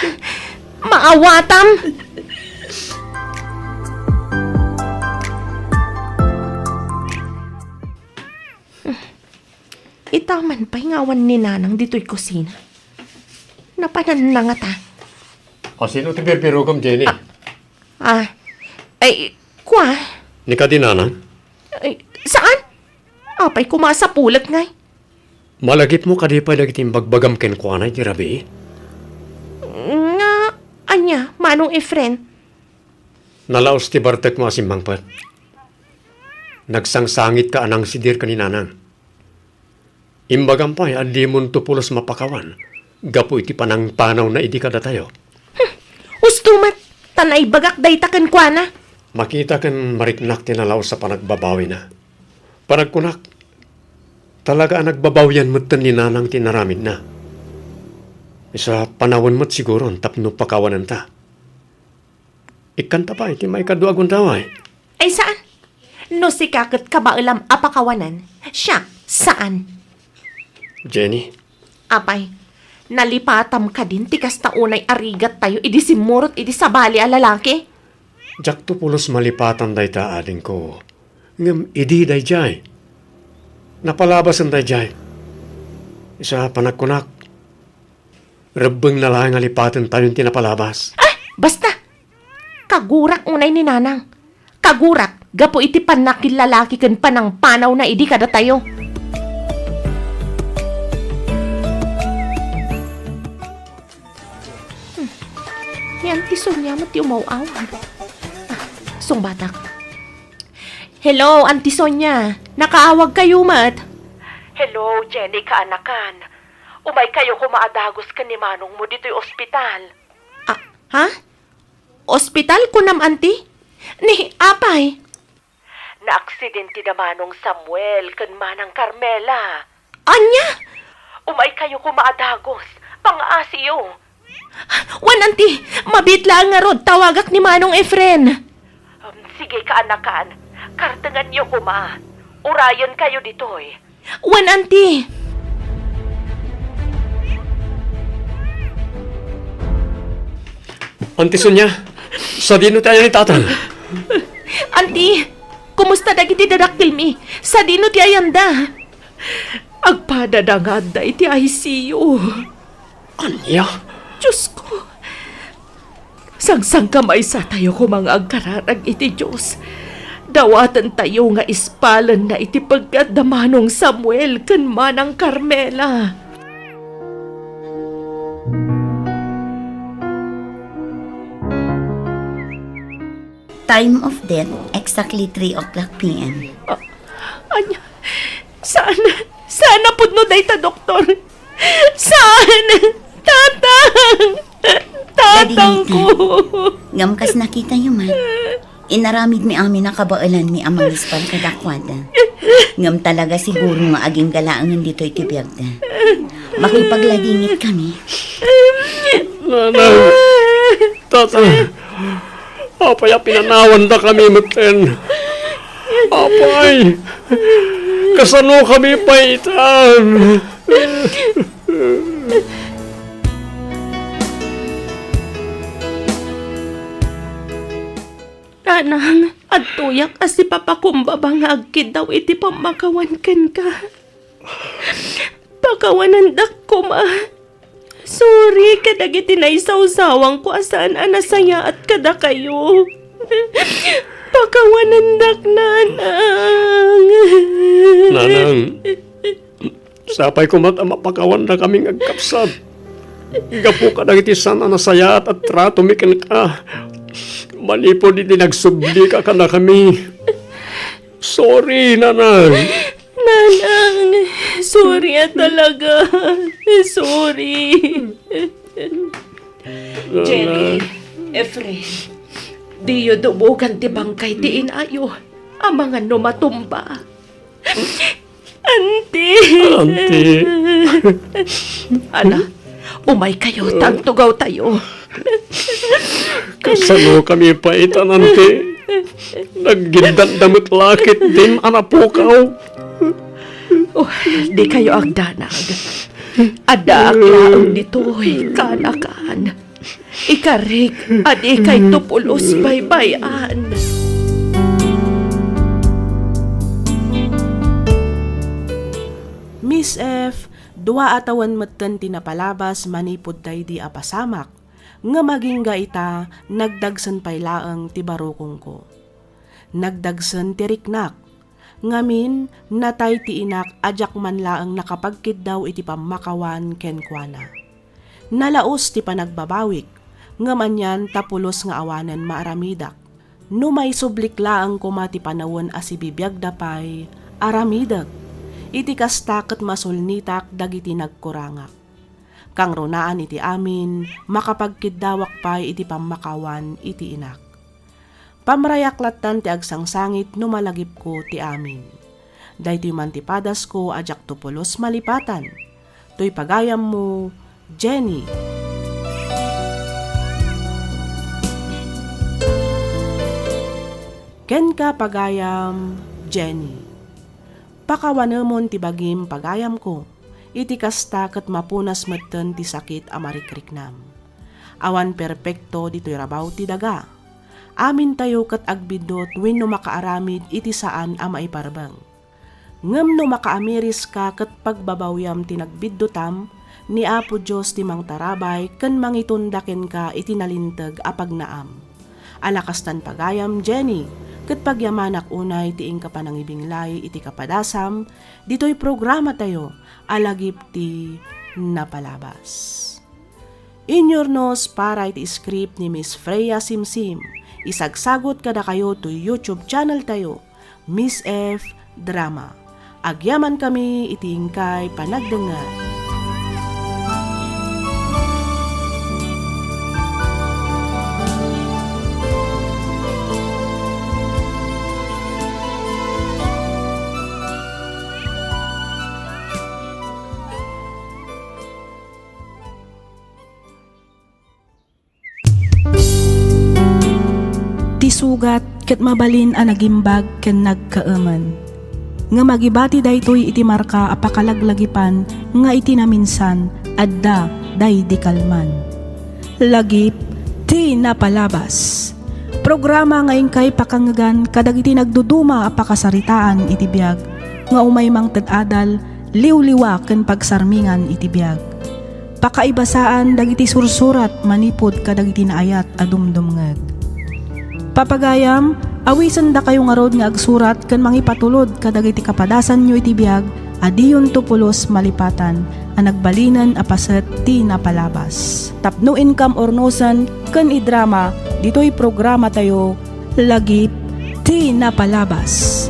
Maawatam. Ita man pay nga awan ni Nanang ditoy kusina. Napananna ngata. A, sino ti birbirokam, Jenny? Ah, ah, ay, kua? Ni kadi Nanang? Ay, saan? Apay koma a sapulek ngay? Malagipmo kadi pay dagiti imbagbagam kenkuana iti rabii? Nga, ania, Manong Efren? Nalaos ti bartekmo a simmangpet. Nagsangsangitka a nangsidir ken ni Nanang. Imbagam pay a dimonto pulos mapakawan gapu iti panangpanawna idi kadatayo. Hmm, usto met, ta naibagak dayta kenkuana. Makita ken mariknak ti nalaos a panagbabawina. Panagkunak, talaga a nagbabawian metten ni Nanang ti inaramidna. Isu a panawen met siguron tapno pakawanenta. Ikkanta pay ti maikadua a gundaway. Ay, saan? No sika ket kabaelam a pakawanan, siak, saan? Jenny. Apay, nalipatam kadin ti kasta unay a rigattayo idi simmurot iti sabali a lalaki? Diakto pulos malipatan dayta, adingko. Ngem idi daydiay, napalabasen daydiay. Isu a panagkunak, rebbengna laeng a lipatentayon ti napalabas. Ah! Basta! Kagurak unay ni Nanang. Kagurak gapu iti pannakillalaki ken panangpanawna idi kadatayo. Hmm. Ni Auntie Sonia met ti umaw-awag. Ah, sungbatak. Hello, Auntie Sonia. Nakaawagkayo met. Hello, Jenny kaanakan. Umaykayo koma a dagos ken ni manongmo ditoy ospital. Ah, ha? Ospital, kunam, Auntie? Ni, apay? Naaksidente da Manong Samuel ken Manang Carmela. Ania? Umaykayo koma a dagos. Pangaasiyo. Wen, Auntie, mabiit laeng ngarud, tawagak ni Manong Efren. Um, sige, kaanakan. Kartenganyo koma. Urayenkayo ditoy. Wen, Auntie. Auntie Sonia, sadino ti ayan ni Tatang? Auntie, kumusta dagiti dadakkelmi? Sadino ti ayanda? Agpadada nga adda iti I C U. Ania? Diosko, sangsangkamaysatayo koma nga agkararag iti Dios. Dawatentayo nga ispalenna iti peggat da Manong Samuel ken Manang Carmela. Time of death, exactly three o'clock P M. Ah, ania? Saan? Saan a pudno dayta, doktor? Saan? Tatang! Tatang ko! Ngem kas nakitayo met, inaramidmi amin a kabaelanmi a mangispal kadakuada. Ngem talaga siguro nga agingga laengen ditoy ti biagda. Makipagladingit kami. Nanang! Tatang! Apay a pinanawandakami metten? Apay, kasanokami pay itan? Nanang, adtoyak a sipapakumbaba nga agkiddaw iti pammakawan kenka. Pakawanandak koma. Sorry kadagiti naisawsawangko a saan a nasayaat kadakayo. Pakawanandak, Nanang. Nanang, sapay koma ta mapakawandakami nga agkapsat. Gapu kadagiti saan a nasayaat a tratomi kenka. Manipud iti nagsublika kadakami. Sorry, Nanang. Nanang, sorry a talaga. Sorry. Jenny, Efren, diyo dubogan ti bangkay ti inayo. Amangan no matumba. Auntie! Auntie! Ala, umaykayo, ta agtugawtayo. Kasano kami pay itanan ti naggiddatda met la ketdin a napukaw? Oh, dikayo agdanag. Addaak laeng ditoy, kaanakan. Ikarik a dikayto pulos baybay-an. Miss F, dua a tawen metten ti napalabas manipud daydi a pasamak, ngem agingga ita, nagdagsen pay laeng ti barukongko. Nagdagsen ti riknak. Ngamin, natay ti inak a diak man laeng nakapagkiddaw iti pammakawan kenkuana. Nalaus ti panagbabawik, ngem anian ta pulos nga awanen maaramidak. No maisublik laeng koma ti panawen a sibibiagda pay, aramidek. Iti kasta ket masulnitak dagiti nagkurangak. Kangrunaan iti amin, makapagkiddawak pay iti pammakawan iti inak. Pamrayak lattan ti agsangsangit no malagipko ti amin. Daytoy man ti padasko a diakto pulos malipatan. Toy pagayammo, Jenny. Kenka, pagayam, Jenny. Pakawanemon ti bagim, pagayamko. Iti kasta ket mapunas metten ti sakit a marikriknam. Awan perpekto ditoy rabaw ti daga. Amintayo ket agbiddut wenno makaaramid iti saan a maiparbeng. Ngem no makaamiriska ket pagbabawyam ti nagbiddutam, ni Apo Dios ti mangtarabay ken mangitunda kenka iti nalinteg a pagnaam. Ala kastan pagayam, Jenny, ket pagyamanak unay ti inka panangibinglay iti kapadasam ditoy programatayo a Lagip ti Napalabas. Inyurnos para iti script ni Miss Freya Simsim. Isagsagut kadakayo toy YouTube channel tayo, Miss F Drama. Agyamankami iti inkay panagdengngeg. Ti sugat ket mabalin a nagimbag ken nagkaemen. Ngem agibati daytoy iti marka a pakalaglagipan nga iti naminsan adda daydi kalman. Lagip ti Napalabas. Programa nga inkay pakangngegan kadagiti nagduduma a pakasaritaan iti biag nga umay mangted adal, liwliwa ken pagsarmingan iti biag. Pakaibasaan dagiti sursurat manipud kadagiti naayat a dumdumngeg. Papagayam, awisendakayo ngarud nga agsurat ken mangipatulod kadagiti kapadasanyo iti biag a diyonto pulos malipatan a nagbalinen a paset ti napalabas. Tapno inkam urnosen ken idrama ditoy programatayo, Lagip ti Napalabas.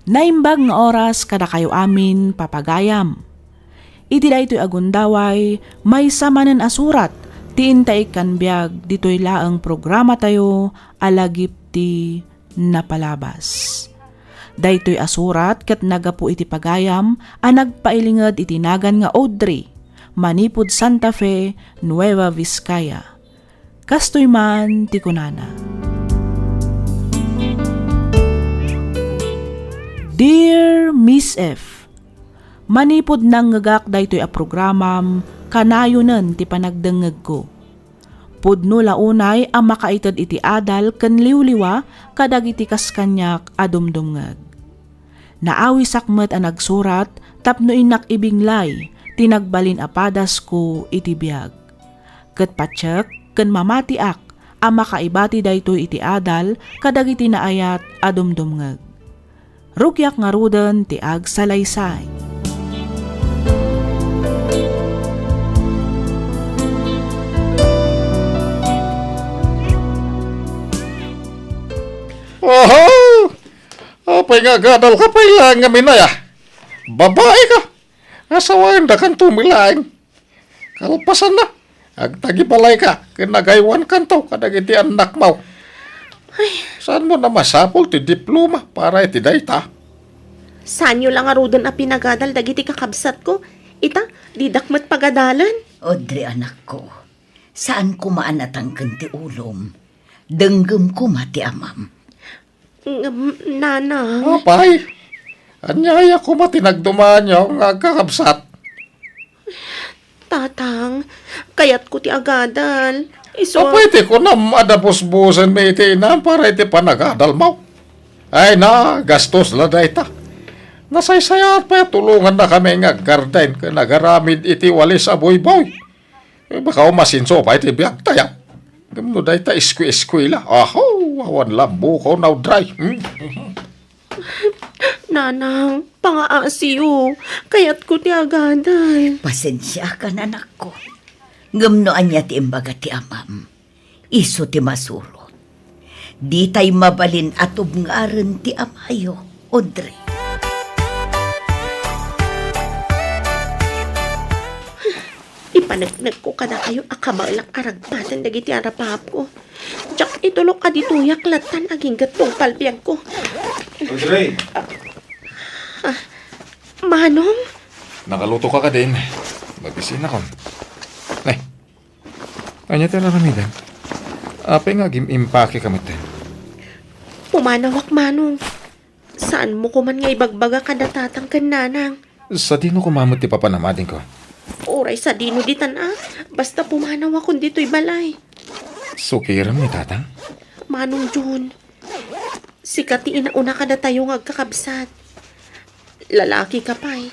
Naimbag nga oras kadakayo amin, papagayam. Iti daytoy a gundaway, maysa manen a surat ti inta ikkan biag ditoy laeng programatayo a Lagip ti Napalabas. Daytoy a surat ket naggapu iti pagayam a nagpailinged iti nagan nga Audrey, manipud Santa Fe, Nueva Vizcaya. Kastoy man ti kunana, Dear Miss F, manipud nangngegak daytoy a programam, kanayonen ti panagdengngegko. Pudno la unay a makaited iti adal ken liwliwa kadagiti kas kaniak a dumdumngeg. Naawisak met a nagsurat tapno innak ibinglay ti nagbalin a padasko iti biag. Ket patiek ken mamatiak a makaibati daytoy iti adal kadagiti naayat a dumdumngeg. Rugiak ngaruden ti agsalaysay. Oho! Apay nga agadalka pay laeng ngamin aya? Babaika! Asawaendakanto met laeng. Kalpasanna, agtagibalayka ken agaywankanto kadagiti annakmo. Saanmo a masapul ti diploma para iti dayta? Saanyo la ngaruden a pinagadal dagiti kakabsatko? Ita, didak met pagadalen. Audrey, anakko, saan koma a natangken ti ulom. Denggem koma ti amam. Ngem, Nana. Apay, ania koma ti nagdumaanyo nga agkakabsat? Tatang, kayatko ti agadal. Isu a Apay ti kunam a nabusbusenmi iti inam para iti panagadalmo. Ay na, gastos la dayta. Nasaysayaat pay a tulongannakami nga aggarden ken agaramid iti walis a buyboy. Eh, baka umasinso pay ti biagtayo. Ngem no dayta isku-iskuela, aho, awan la bukaw, Audrey. Hmm? Nanang, pangaasiyo. Kayatko ti agadal. Pasensiakan, anakko. Ngem no ania ti imbaga ti amam, isu ti masurot. Ditay mabalin a tubngaren ti amayo, Audrey. Ipaneknekko kadakayo a kabaelak a ragpaten dagiti arapapko. Diak itulok a ditoyak lattan agingga tungpal biagko. Audrey! Ah, Manong? Nakaluto ka kadin. Mabisinakon. Nay, ania ti aramidem? Apay nga agim-impake ka metten? Pumanawak, Manong. Saanmo koman nga ibagbaga kada tatang ken nanang? Sadino koma met ti papanam adingko? Uray sadino ditan a, basta pumanawakon ditoy balay. Sukirem ni tatang? Manong John, sika ti inauna kadatayo nga agkakabsat. Lalaki ka pay.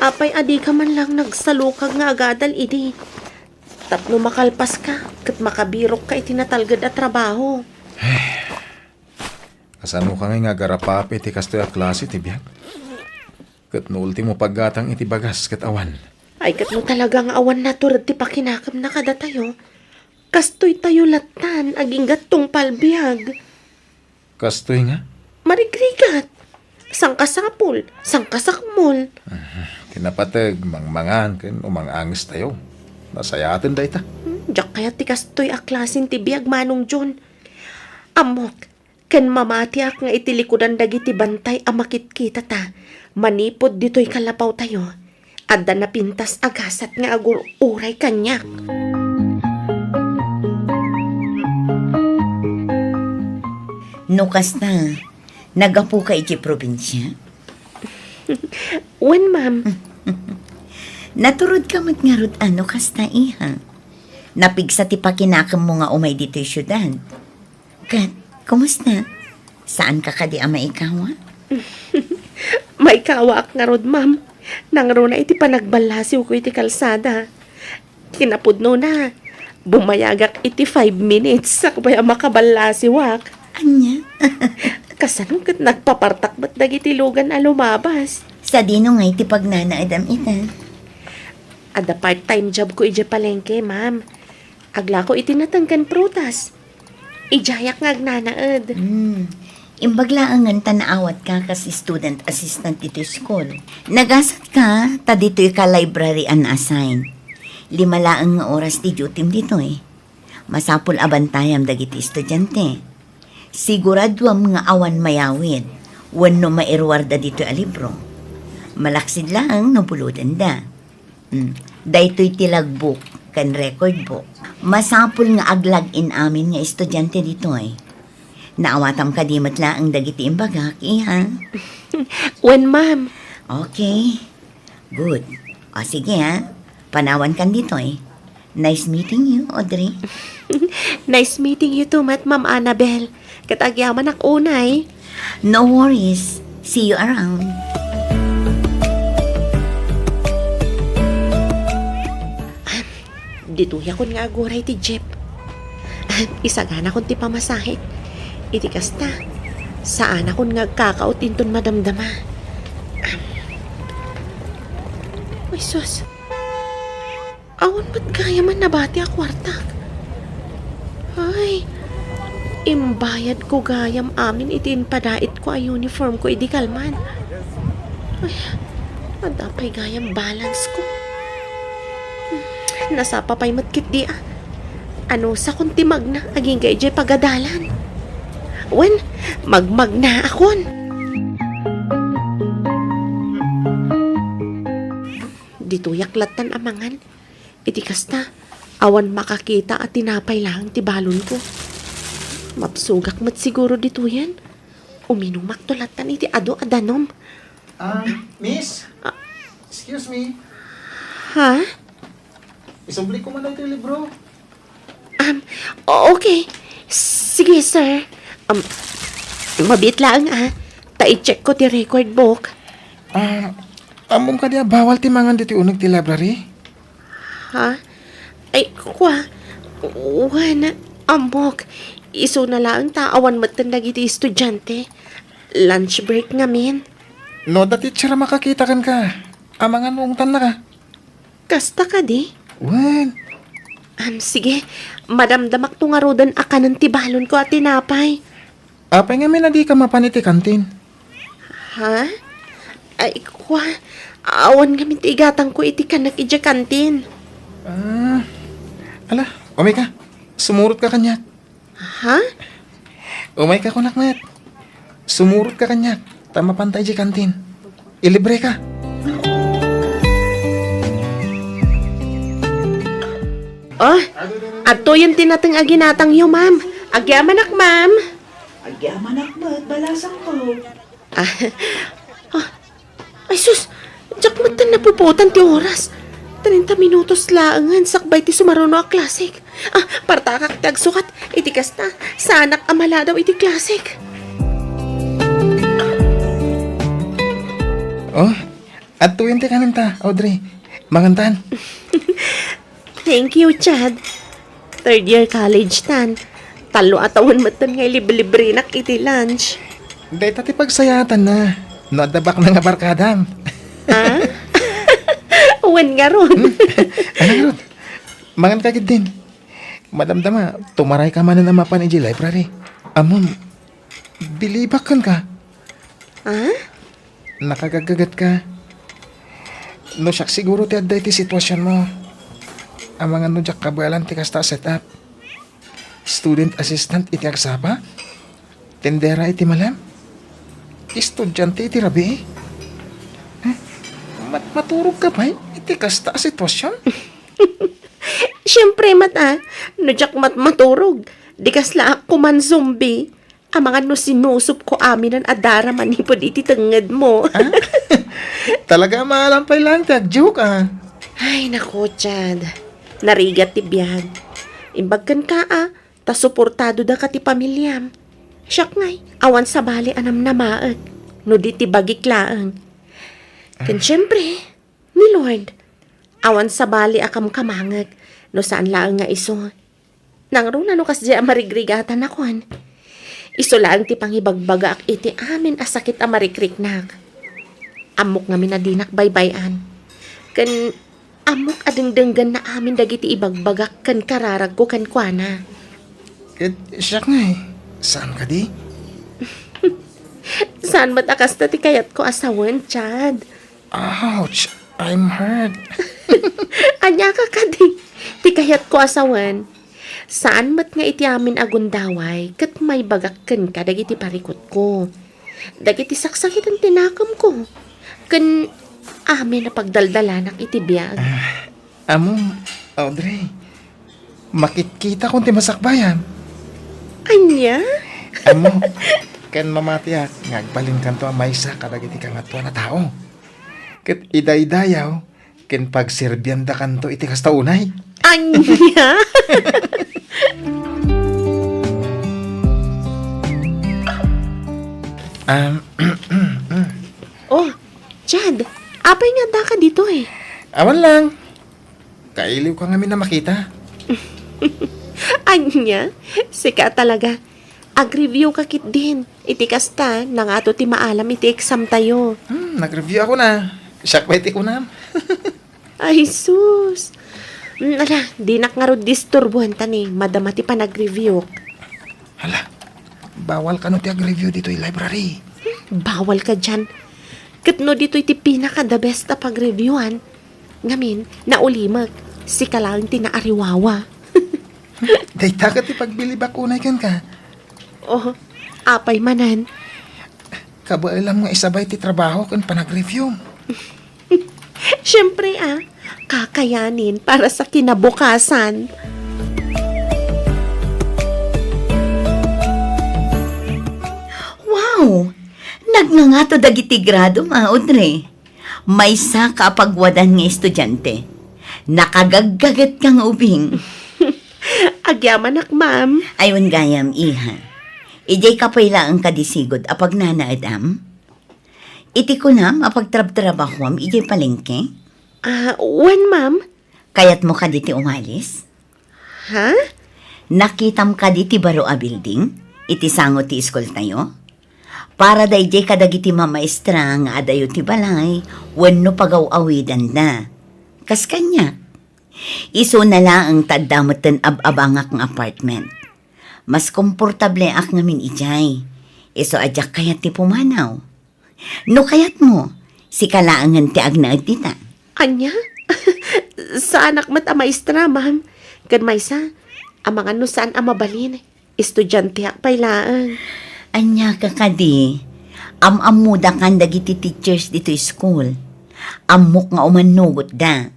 Apay a dika man lang nagsalukag nga agadal idi? Tapno makalpas ka ket makabirok ka iti natalged a trabaho. Kasano ka ngay nga agarapapi iti kastoy a klase ti biag? Ket no ultimo paggatang iti bagas ket awan. Ay, ket no talaga nga awan natured ti pakinakemna kadatayo, kastoy tayo lattan agingga tungpal biag. Kastoy nga? Marigrigat. Sangkasapul, sangkasakmol. Kinapateg, mangmangan, ken umang-angis tayo. Nasayaten dayta. Hmm, diak kayat ti kastoy a klasen ti biag, Manong John. Ammok, ken mamatiak nga iti likudan dagiti bantay a makitkitata manipud ditoy kallapawtayo, adda napintas a gasat nga agur-uray kaniak. No kasta, naggapuka iti probinsia? Wen, ma'am. Naturodka met ngarud a no kasta, iha. Napigsa ti pakinakemmo nga umay ditoy siudad. Ket, kumusta? Saanka kadi a maikawa? Maikawaak ngarud, ma'am. Nangruna iti panagballasiwko iti kalsada. Kinapudnona, bumayagak iti five minutes sakbay a makaballasiwak. Ania? Kasano ket nagpapartak met dagiti lugan a lumabas? Sadino ngay ti pagnanaedam ita? Adda part-time job ko idiay palengke, ma'am. Aglako iti nateng ken prutas. Idiayak nga agnanaed. Hmm. Imbag laengen ta naawatka kas student assistant ditoy school. Nagasatka ta ditoy ka library a na-assign. Lima laeng nga oras ti duty-m ditoy. Masapul a bantayam dagiti estudiante. Siguraduam nga awan mayawid wenno mairuarda ditoy a libro. Malaksid laeng no bulodenda. Hmm. Daytoy ti logbook ken record book. Masapul nga aglag-in amin nga estudiante ditoy. Naawatam kadi met laeng dagiti imbagak, iha? Wen, ma'am. Okay. Good. O, sige, ha. Panawankan ditoy. Nice meeting you, Audrey. Nice meeting you too, met, Ma'am Annabel. Ket agyamanak unay. No worries. See you around. Ditoyakon nga aguray ti jeep. Isaganakon ti pamasahe. Iti kasta, saanakon nga agkakaot inton madamdama. Ay, sus. Awan met gayam a nabati a kuartak. Ay, imbayadko gayam amin iti impadaitko a uniformko idi kalman. Ay, adda pay gayam balanceko. Nasapa pay met ketdi a. Anusakon ti magna agingga idiay pagadalan. Wen, magmagnaakon. Ditoyak lattan a mangan. Iti kasta, awan makakita a tinapay laeng ti balonko. Mabsogak met siguro ditoyen. Uminumakto lattan iti adu a danum. Um, miss? Ah. Excuse me. Ha? Isubli ko man iti libro. Um, o-, okay. Sige, sir. Um, mabiit laeng, ah. Ta i-check ko ti record book. Ah, ammom kadi a bawal ti mangan ditoy uneg ti library? Ha? Ay, kua. Wen, ammok. Isuna laeng ta awan metten dagiti estudiante. Lunch break ngamin. No adda teacher a makakita kenka, amangan no ungtannaka. Kasta kadi? Wen. Am, sige. Madamdamakto ngaruden a kanen ti balonko a tinapay. Apay ngamin a dika mapan iti kantin? Ha? Ay, kua. Awan ngamin ti igatangko iti kanek idiay kantin. Ah, ala, umayka. Sumurotka kaniak. Ha? Umayka kunak met. Sumurotka kaniak. Ta mapanta idiay kantin. Ilibreka. Oh, adtoyen ti nateng a ginatangyo, ma'am. Agyamanak, ma'am. Agyamanak met, balasangko. Ah, oh, ay sus, diak metten napupuotan ti oras. Treinta minutos laengen sakbay ti sumaruno a klasek. Ah, partakak ti agsukat. Iti kasta, saanak a maladaw iti klasek. Oh, adtoyen ti kanenta, Audrey. Mangantan. Thank you, Chad. Third year college tan. Tallo a tawen metten nga iliblibrenak iti lunch. Dayta ti pagsayaatanna no adda baknang a barkadam. Ah? Wen ngarud. Hmm? Ano ngarud? Mangan ka gid din. Madamdama, tumaray ka manen a mapan idiay library. Ammom, bilibak kenka. Ah? Nakagaggagetka. No siak siguro ti adda iti situasionmo. Amangan no diak kabaelan ti kasta a setup. Student assistant iti agsapa? Tendera iti malem? Estudiante iti rabii? Eh, mat-, maturog ka pay iti kasta a situasion? Siempre met, ah, no diak met maturog, di kasla ak kuman zombie. Amangan no sinusupko aminen a dara manipud iti tengngedmo. Ah? Talaga a maalam pay laeng ti agjoke, ah. Ay, naku, Chad. Narigat ti biag. Imbag kenka, ah, ta suportado daka ti pamiliam. Siak ngay, awan sabali a namnamaek, no di ti bagik laeng. Ken siempre, ni Lord, awan sabali a kamkamangek, no saan laeng nga isu. Nangruna no kasdiay a marigrigatanakon. Isu laeng ti pangibagbagaak iti amin a sakit a marikriknak. Ammok ngamin a dinak baybay-an. Ken ammok a dengdenggenna amin dagiti ibagbagak ken kararagko kenkuana. Ket siak ngay, saan kadi? Saan met a kasta ti kayatko a sawen, Chad. Ouch! I'm hurt. Ania ka kadi? Ti kayatko a sawen, saan met nga iti amin a gundaway ket maibagak kenka dagiti parikutko, dagiti saksakiten ti nakemko, ken amin a pagdaldalanak iti biag. Ah, ammom, Audrey, makitkitakon ti masakbayan. Ania? Ammom, ken mamatiak nga agbalinkanto a maysa kadagiti kangatoan a tao. Ket idaydayaw ken pagserbiandakanto iti kasta unay. Ania? Um, oh, Chad, apay nga addaka ditoy? Awan lang. Kailiwka ngamin a makita. Ania? Sika talaga. Agreview ka ketdin. Iti kasta, nangato ti maalam iti exam tayo. Hmm, nagreview ako na. Siak pay ti kunam. Ay, sus. Mm, ala, dinak ngarud disturbuan ta ni madama ti panagreview. Hala, bawal kano ti agreview ditoy library. Bawal ka dian. Ket no ditoy ti pinaka the best a pagreviewan, ngamin, naulimek, sika laeng ti naariwawa. Dayta ket ti pagbilibak unay kenka. Oh, Apay manen? Kabaelam nga isabay ti trabaho ken panagreviewm. Siyempre, ah, kakayanin para sa kinabukasan. Wow! Nagngangato dagiti gradom, Audrey. Maysa ka a pagwadan nga estudiante. Nakagaggaget ka nga ubing. Agyamanak, ma'am. Ay, wen gayam, iha. Idiay ka pay laeng kadi sigud a pagnanaedam? Iti kunam a pagtrabtrabahuam idiay palengke? Ah, wen, ma'am. Kayatmo kadi ti umalis? Ha? Nakitam kadi ti baro a building iti sango ti iskultayo? Para daydiay kadagiti mamaestra nga adayo ti balay wenno pagaw-awidanda. Kas kaniak, isuna laeng ta adda metten ab-abangak nga apartment. Mas komportableak ngamin idiay. Isu a diak kayat ti pumanaw. No kayatmo, sika laengen ti agnaed dita. Ania? Saanak met a maestra, ma'am. Ken maysa, amangan no saan a mabalin. Estudianteak pay laeng. Ania ka kadi? Am-ammodakan dagiti teachers ditoy school. Ammok nga umannugotda.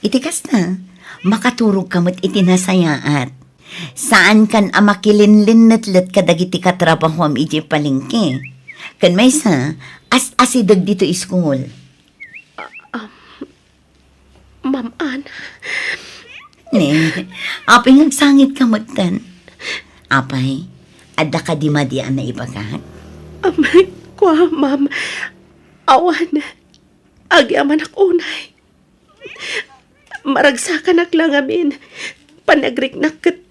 Iti kasta, makaturogka met iti nasayaat. Saankan a makilinlinnetlet kadagiti katrabahuam idiay palengke. Ken maysa, as-asideg ditoy school. Ma'am Ann. Ne, apay nga agsangitka metten? Apay, adda kadi madi a naibagak? Am, kua, ma'am. Awan, agyamanak unay. Maragsakanak la ngamin. Panagriknak ket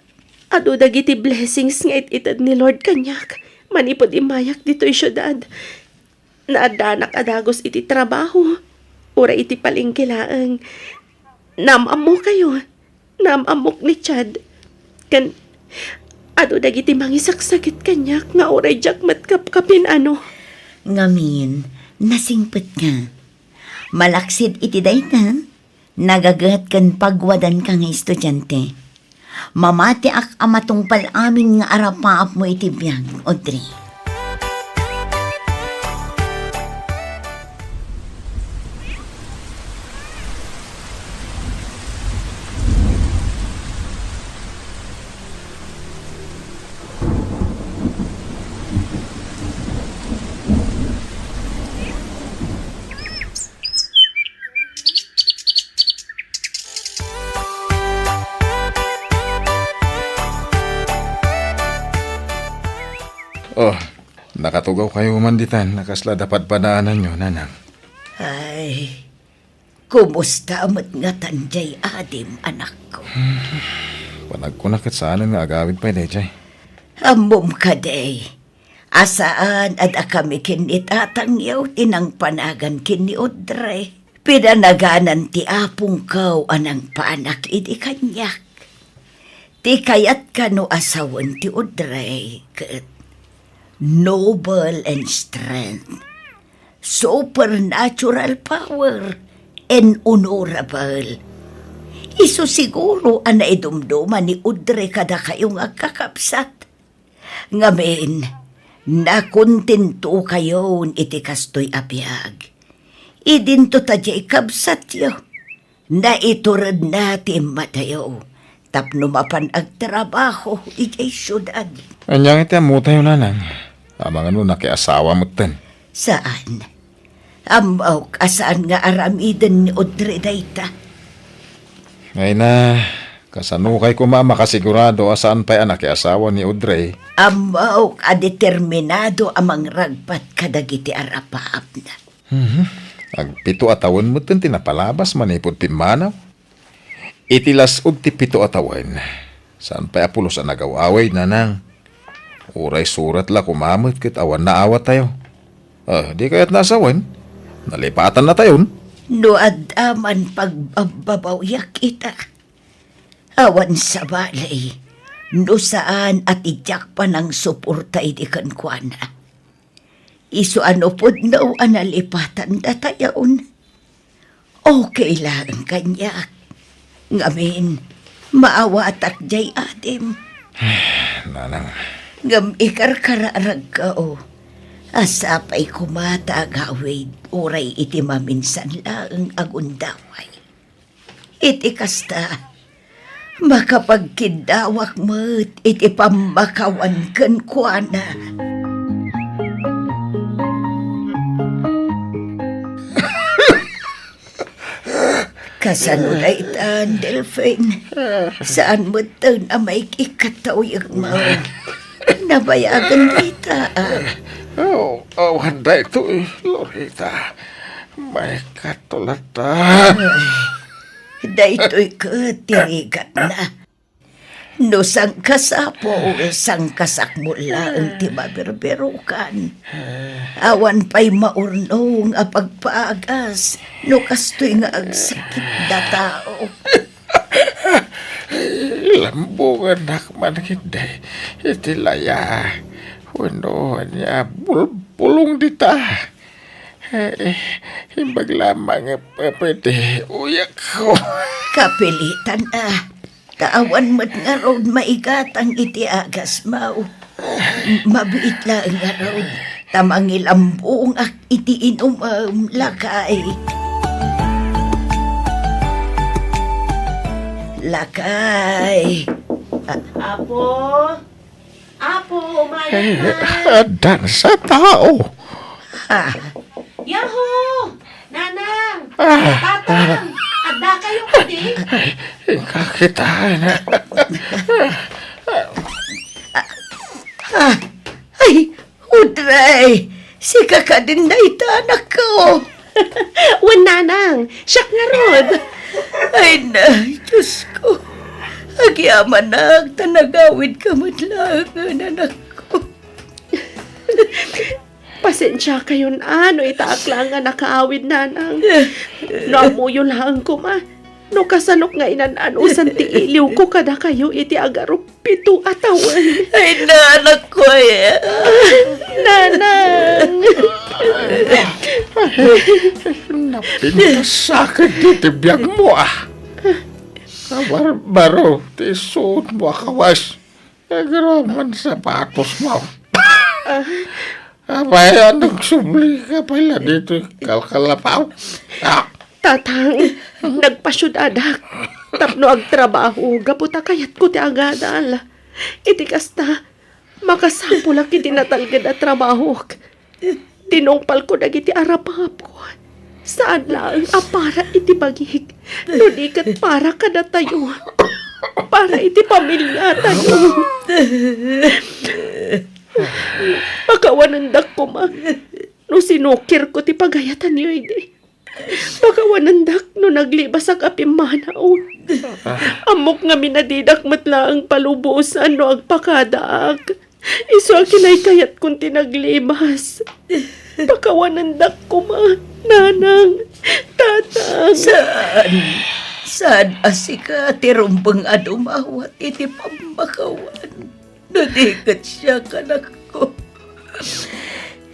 adu dagiti blessings nga it-ited ni Lord kaniak manipud immayak ditoy siudad. Naaddanak a dagus iti trabaho, uray iti palengke laeng. Naam-ammokayo, naam-ammok ni Chad. Ken adu dagiti mangisaksakit kaniak nga uray diak met kapkapin-ano. Ngamin, nasingpetka. Malaksid iti dayta, nagaget ken pagwadanka nga estudiante. Mamatiak a matungpal amin nga arapaapmo iti biag, Audrey. Oh, nakatugawkayo man ditan a kasla adda padpadaananyo, nanang. Ay, kumusta met ngatan diay adim, anakko? Panagkuna ket saanen nga agawid pay daydiay. Ammom kadi a saan a dakami ken ni tatangyo ti nangpanagan ken ni Audrey. Pinanaganan ti apongko a nangpanak idi kaniak. Ti kayat kano a sawen ti Audrey ket noble in strength, supernatural power, and honorable. Isu siguro a naidumduma ni Audrey kadakayo nga agkakabsat. Ngamin, nakontentokayon iti kastoy a biag. Idinto ta diay kabsatyo, naituredna ti immatayo tapno mapan agtrabaho idiay siudad. Ania nga ti ammotayo, nanang? Amangan no nakiasawa metten. Saan. Ammok a saan nga aramiden ni Audrey dayta. Ay na, kasanokay koma a makasigurado a saan pay a nakiasawa ni Audrey? Ammok a determinado a mangragpat kadagiti arapaapna. Mhm. Agpito a tawen metten ti napalabas manipud pimmanaw. Iti las-ud ti pito a tawen, saan pay a pulos a nagaw-awid, nanang. Uray surat la koma met ket awan naawatayo. Ah, di kayatna a sawen? Nalipatannatayon. No adda man pagbabbabawiak ita, awan sabali no saan a ti diak panangsuporta idi kenkuana. Isu a no pudno a nalipatandatayon, okay laeng kaniak. Ngamin, maawatak diay adim. Nanang, Ngem ikarkararagko a sapay koma ta agawid uray iti maminsan laeng a gundaway. Iti kasta, makapagkiddawak met iti pammakawan kenkuana. Kasano daytan, Delfin? Saan metten a maik-ikkataw yegmo? Nabayagen dayta, a? Oh, awan daytoy, Lorita. Maikkato latta. Ay, daytoy ket ti rigatna. No sangkasapul, sangkasakmul laeng ti maberberukan. Awan pay maurnong a pagpaagas no kastoy nga agsakit a tao. Lambongannak man ketdi iti laya wenno ania bulbulong dita. Eh, eh, imbag lamang, eh, pwede, uyakko. Kapilitan, a. Ta awan met ngarud maigatang iti agasmo. Mabiit laeng ngarud, ta mangilambongak iti inumem, lakay. Lakay. A- Apo? Apo, umayat man. Addan sa tao. Ah. Yaho! Nanang! Ah. Tatang! Adda kayo kadi? Ay, inka kitaen. Ah, ay, Audrey! Sika kadin dayta, anakko? Wen, Nanang, siak ngarud. Ay na, Diyos ko. Agyamanak ta nagawidka met laengen, anakko. Pasensiakayon a no itaak laeng a nakaawid, Nanang. No ammoyo laeng koma no kasanok nga inan-anusan ti iliwko kadakayo iti agarup pito a tawen. Ay, na, anakko, ay. Nanang! Napintasaken ti biagmo, a. Kabarbaro ti isuotmo a kawas. Agraman sapatosmo. Ah. Apay, a, nagsublika pay la ditoy kalkalapaw? Ah. Tatang, nagpasiudadak tapno agtrabaho gapu ta kayatko ti agadal. Iti kasta, makasapulak iti natalged a trabahok. Tinungpalko dagiti arapapko. Saan laeng a para iti bagik, no di ket para kadatayo. Para iti pamiliatayo. Pakawanendak koma no sinukirko ti pagayatanyo idi. Pakawanendak no naglibasak a pimmanaw. Ammok ngamin a didak met laeng palubosan no agpakadaak. Isu a kinaykayatkon ti naglibas. Pakawanendak koma, Nanang, Tatang. Saan, saan a sika ti rumbeng a dumawat iti pammakawan. No di ket siak, anakko.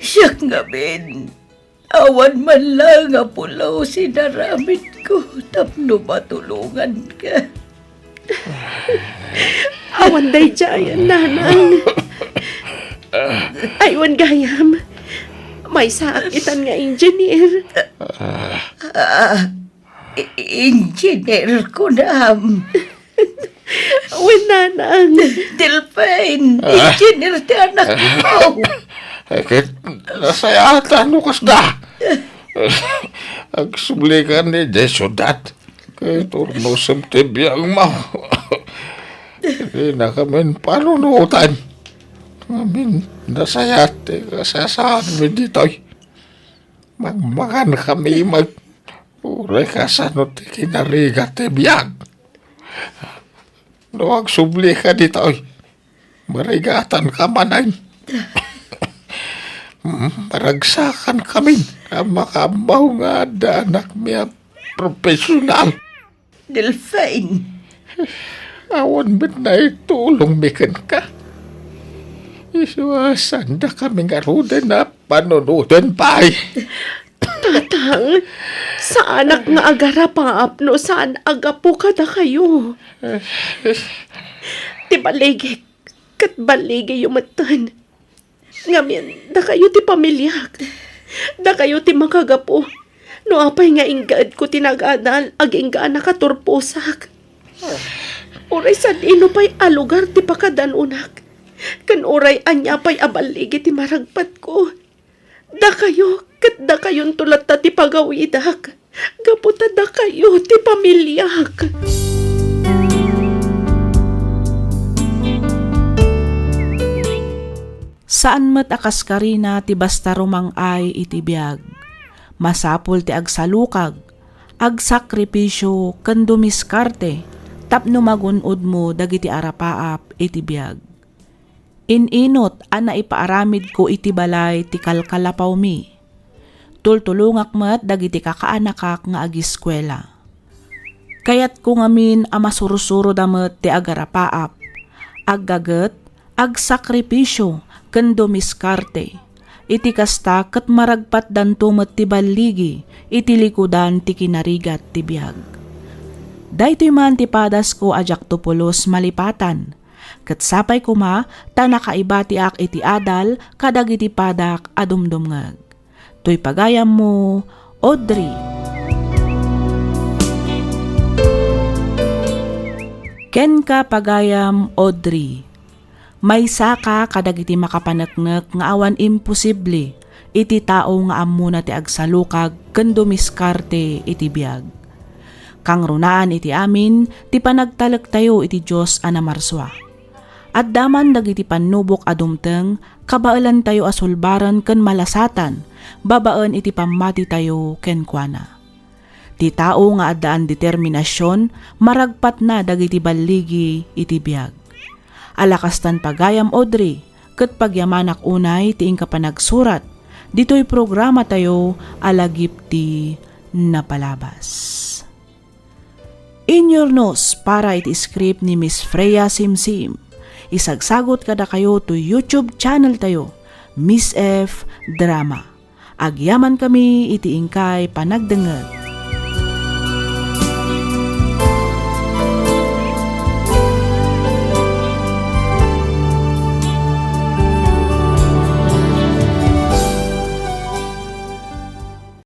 Siak ngamin, awan man laeng a pulos inaramidko tapno matulonganka. Awan daydiay, Nanang. Ay, wen gayam, maysaak itan nga engineer. Ah, I-, engineer, kunam. Wen, Nanang. Delfin, ah, engineer ti anakko. Ay, ket nasayaatan no kasta. Agsublikan idiay siudad. Ket urnosem ti biagmo. Dinakamin panunotan. Ngamin, nasayaat ti kasasaadmi ditoy. Mangmangankami met. Uray kasano ti kinarigat ti biag. No agsublika ditoy, marigatanka manen. Mm, maragsakankamin a makaammo nga adda anakmi a profesional. Delfin. Awan met naitulongmi kenka. Isu a saandakami ngaruden a panunoten pay. Tatang, saanak nga agarapaap no saan a gapu kadakayo. Ti baligik, ket balligiyo metten. Ngamin, dakayo ti pamiliak. Dakayo ti makagapu. No apay nga inggaedko ti nagadal, agingga a nakaturposak. Uray sadino pay a lugar ti pakadanunak, ken uray ania pay a balligi ti maragpatko, dakayo ket dakayonto latta ti pagawidak, gapu ta dakayo ti pamiliak. Saan met a kaskarina ti basta rumang-ay iti biag. Masapul ti agsalukag, agsakripisio, ken dumiskarte tapno magun-odmo dagiti arapaap iti biag. In-inut a naipaaramidko iti balay ti kalkalapawmi. Tultulongak met dagiti kakaanakak nga agiskuela. Kayatko ngamin a masursuroda met ti agarapaap, aggaget, agsakripisio, ken dumiskarte. Iti kasta, ket maragpatdanto met ti balligi iti likudan ti kinarigat ti biag. Daytoy man ti padasko a diakto pulos malipatan, ket sapay koma ta nakaibatiak iti adal kadagiti padak a dumdumngeg. Toy pagayammo, Audrey. Kenka, pagayam Audrey, maysaka kadagiti makapaneknek nga awan imposible iti tao nga ammona ti agsalukag ken dumiskarte iti biag. Kangrunaan iti amin ti panagtalektayo iti Dios a namarsua. Adda man dagiti pannubok a dumteng, kabaelantayo a sulbaren ken malasatan babaen iti pammatitayo kenkuana. Ti tao nga addaan determinasion, maragpatna dagiti balligi iti biag. Alakastan pagayam, Audrey, ket pagyamanak unay ti inka panagsurat ditoy programatayo a Lagip ti Napalabas. Inyurnos para iti script ni Miss Freya Simsim. Isagsagot kadakayo to YouTube channel tayo, Miss F Drama. Agyaman kami iti inkay panagdengngeg.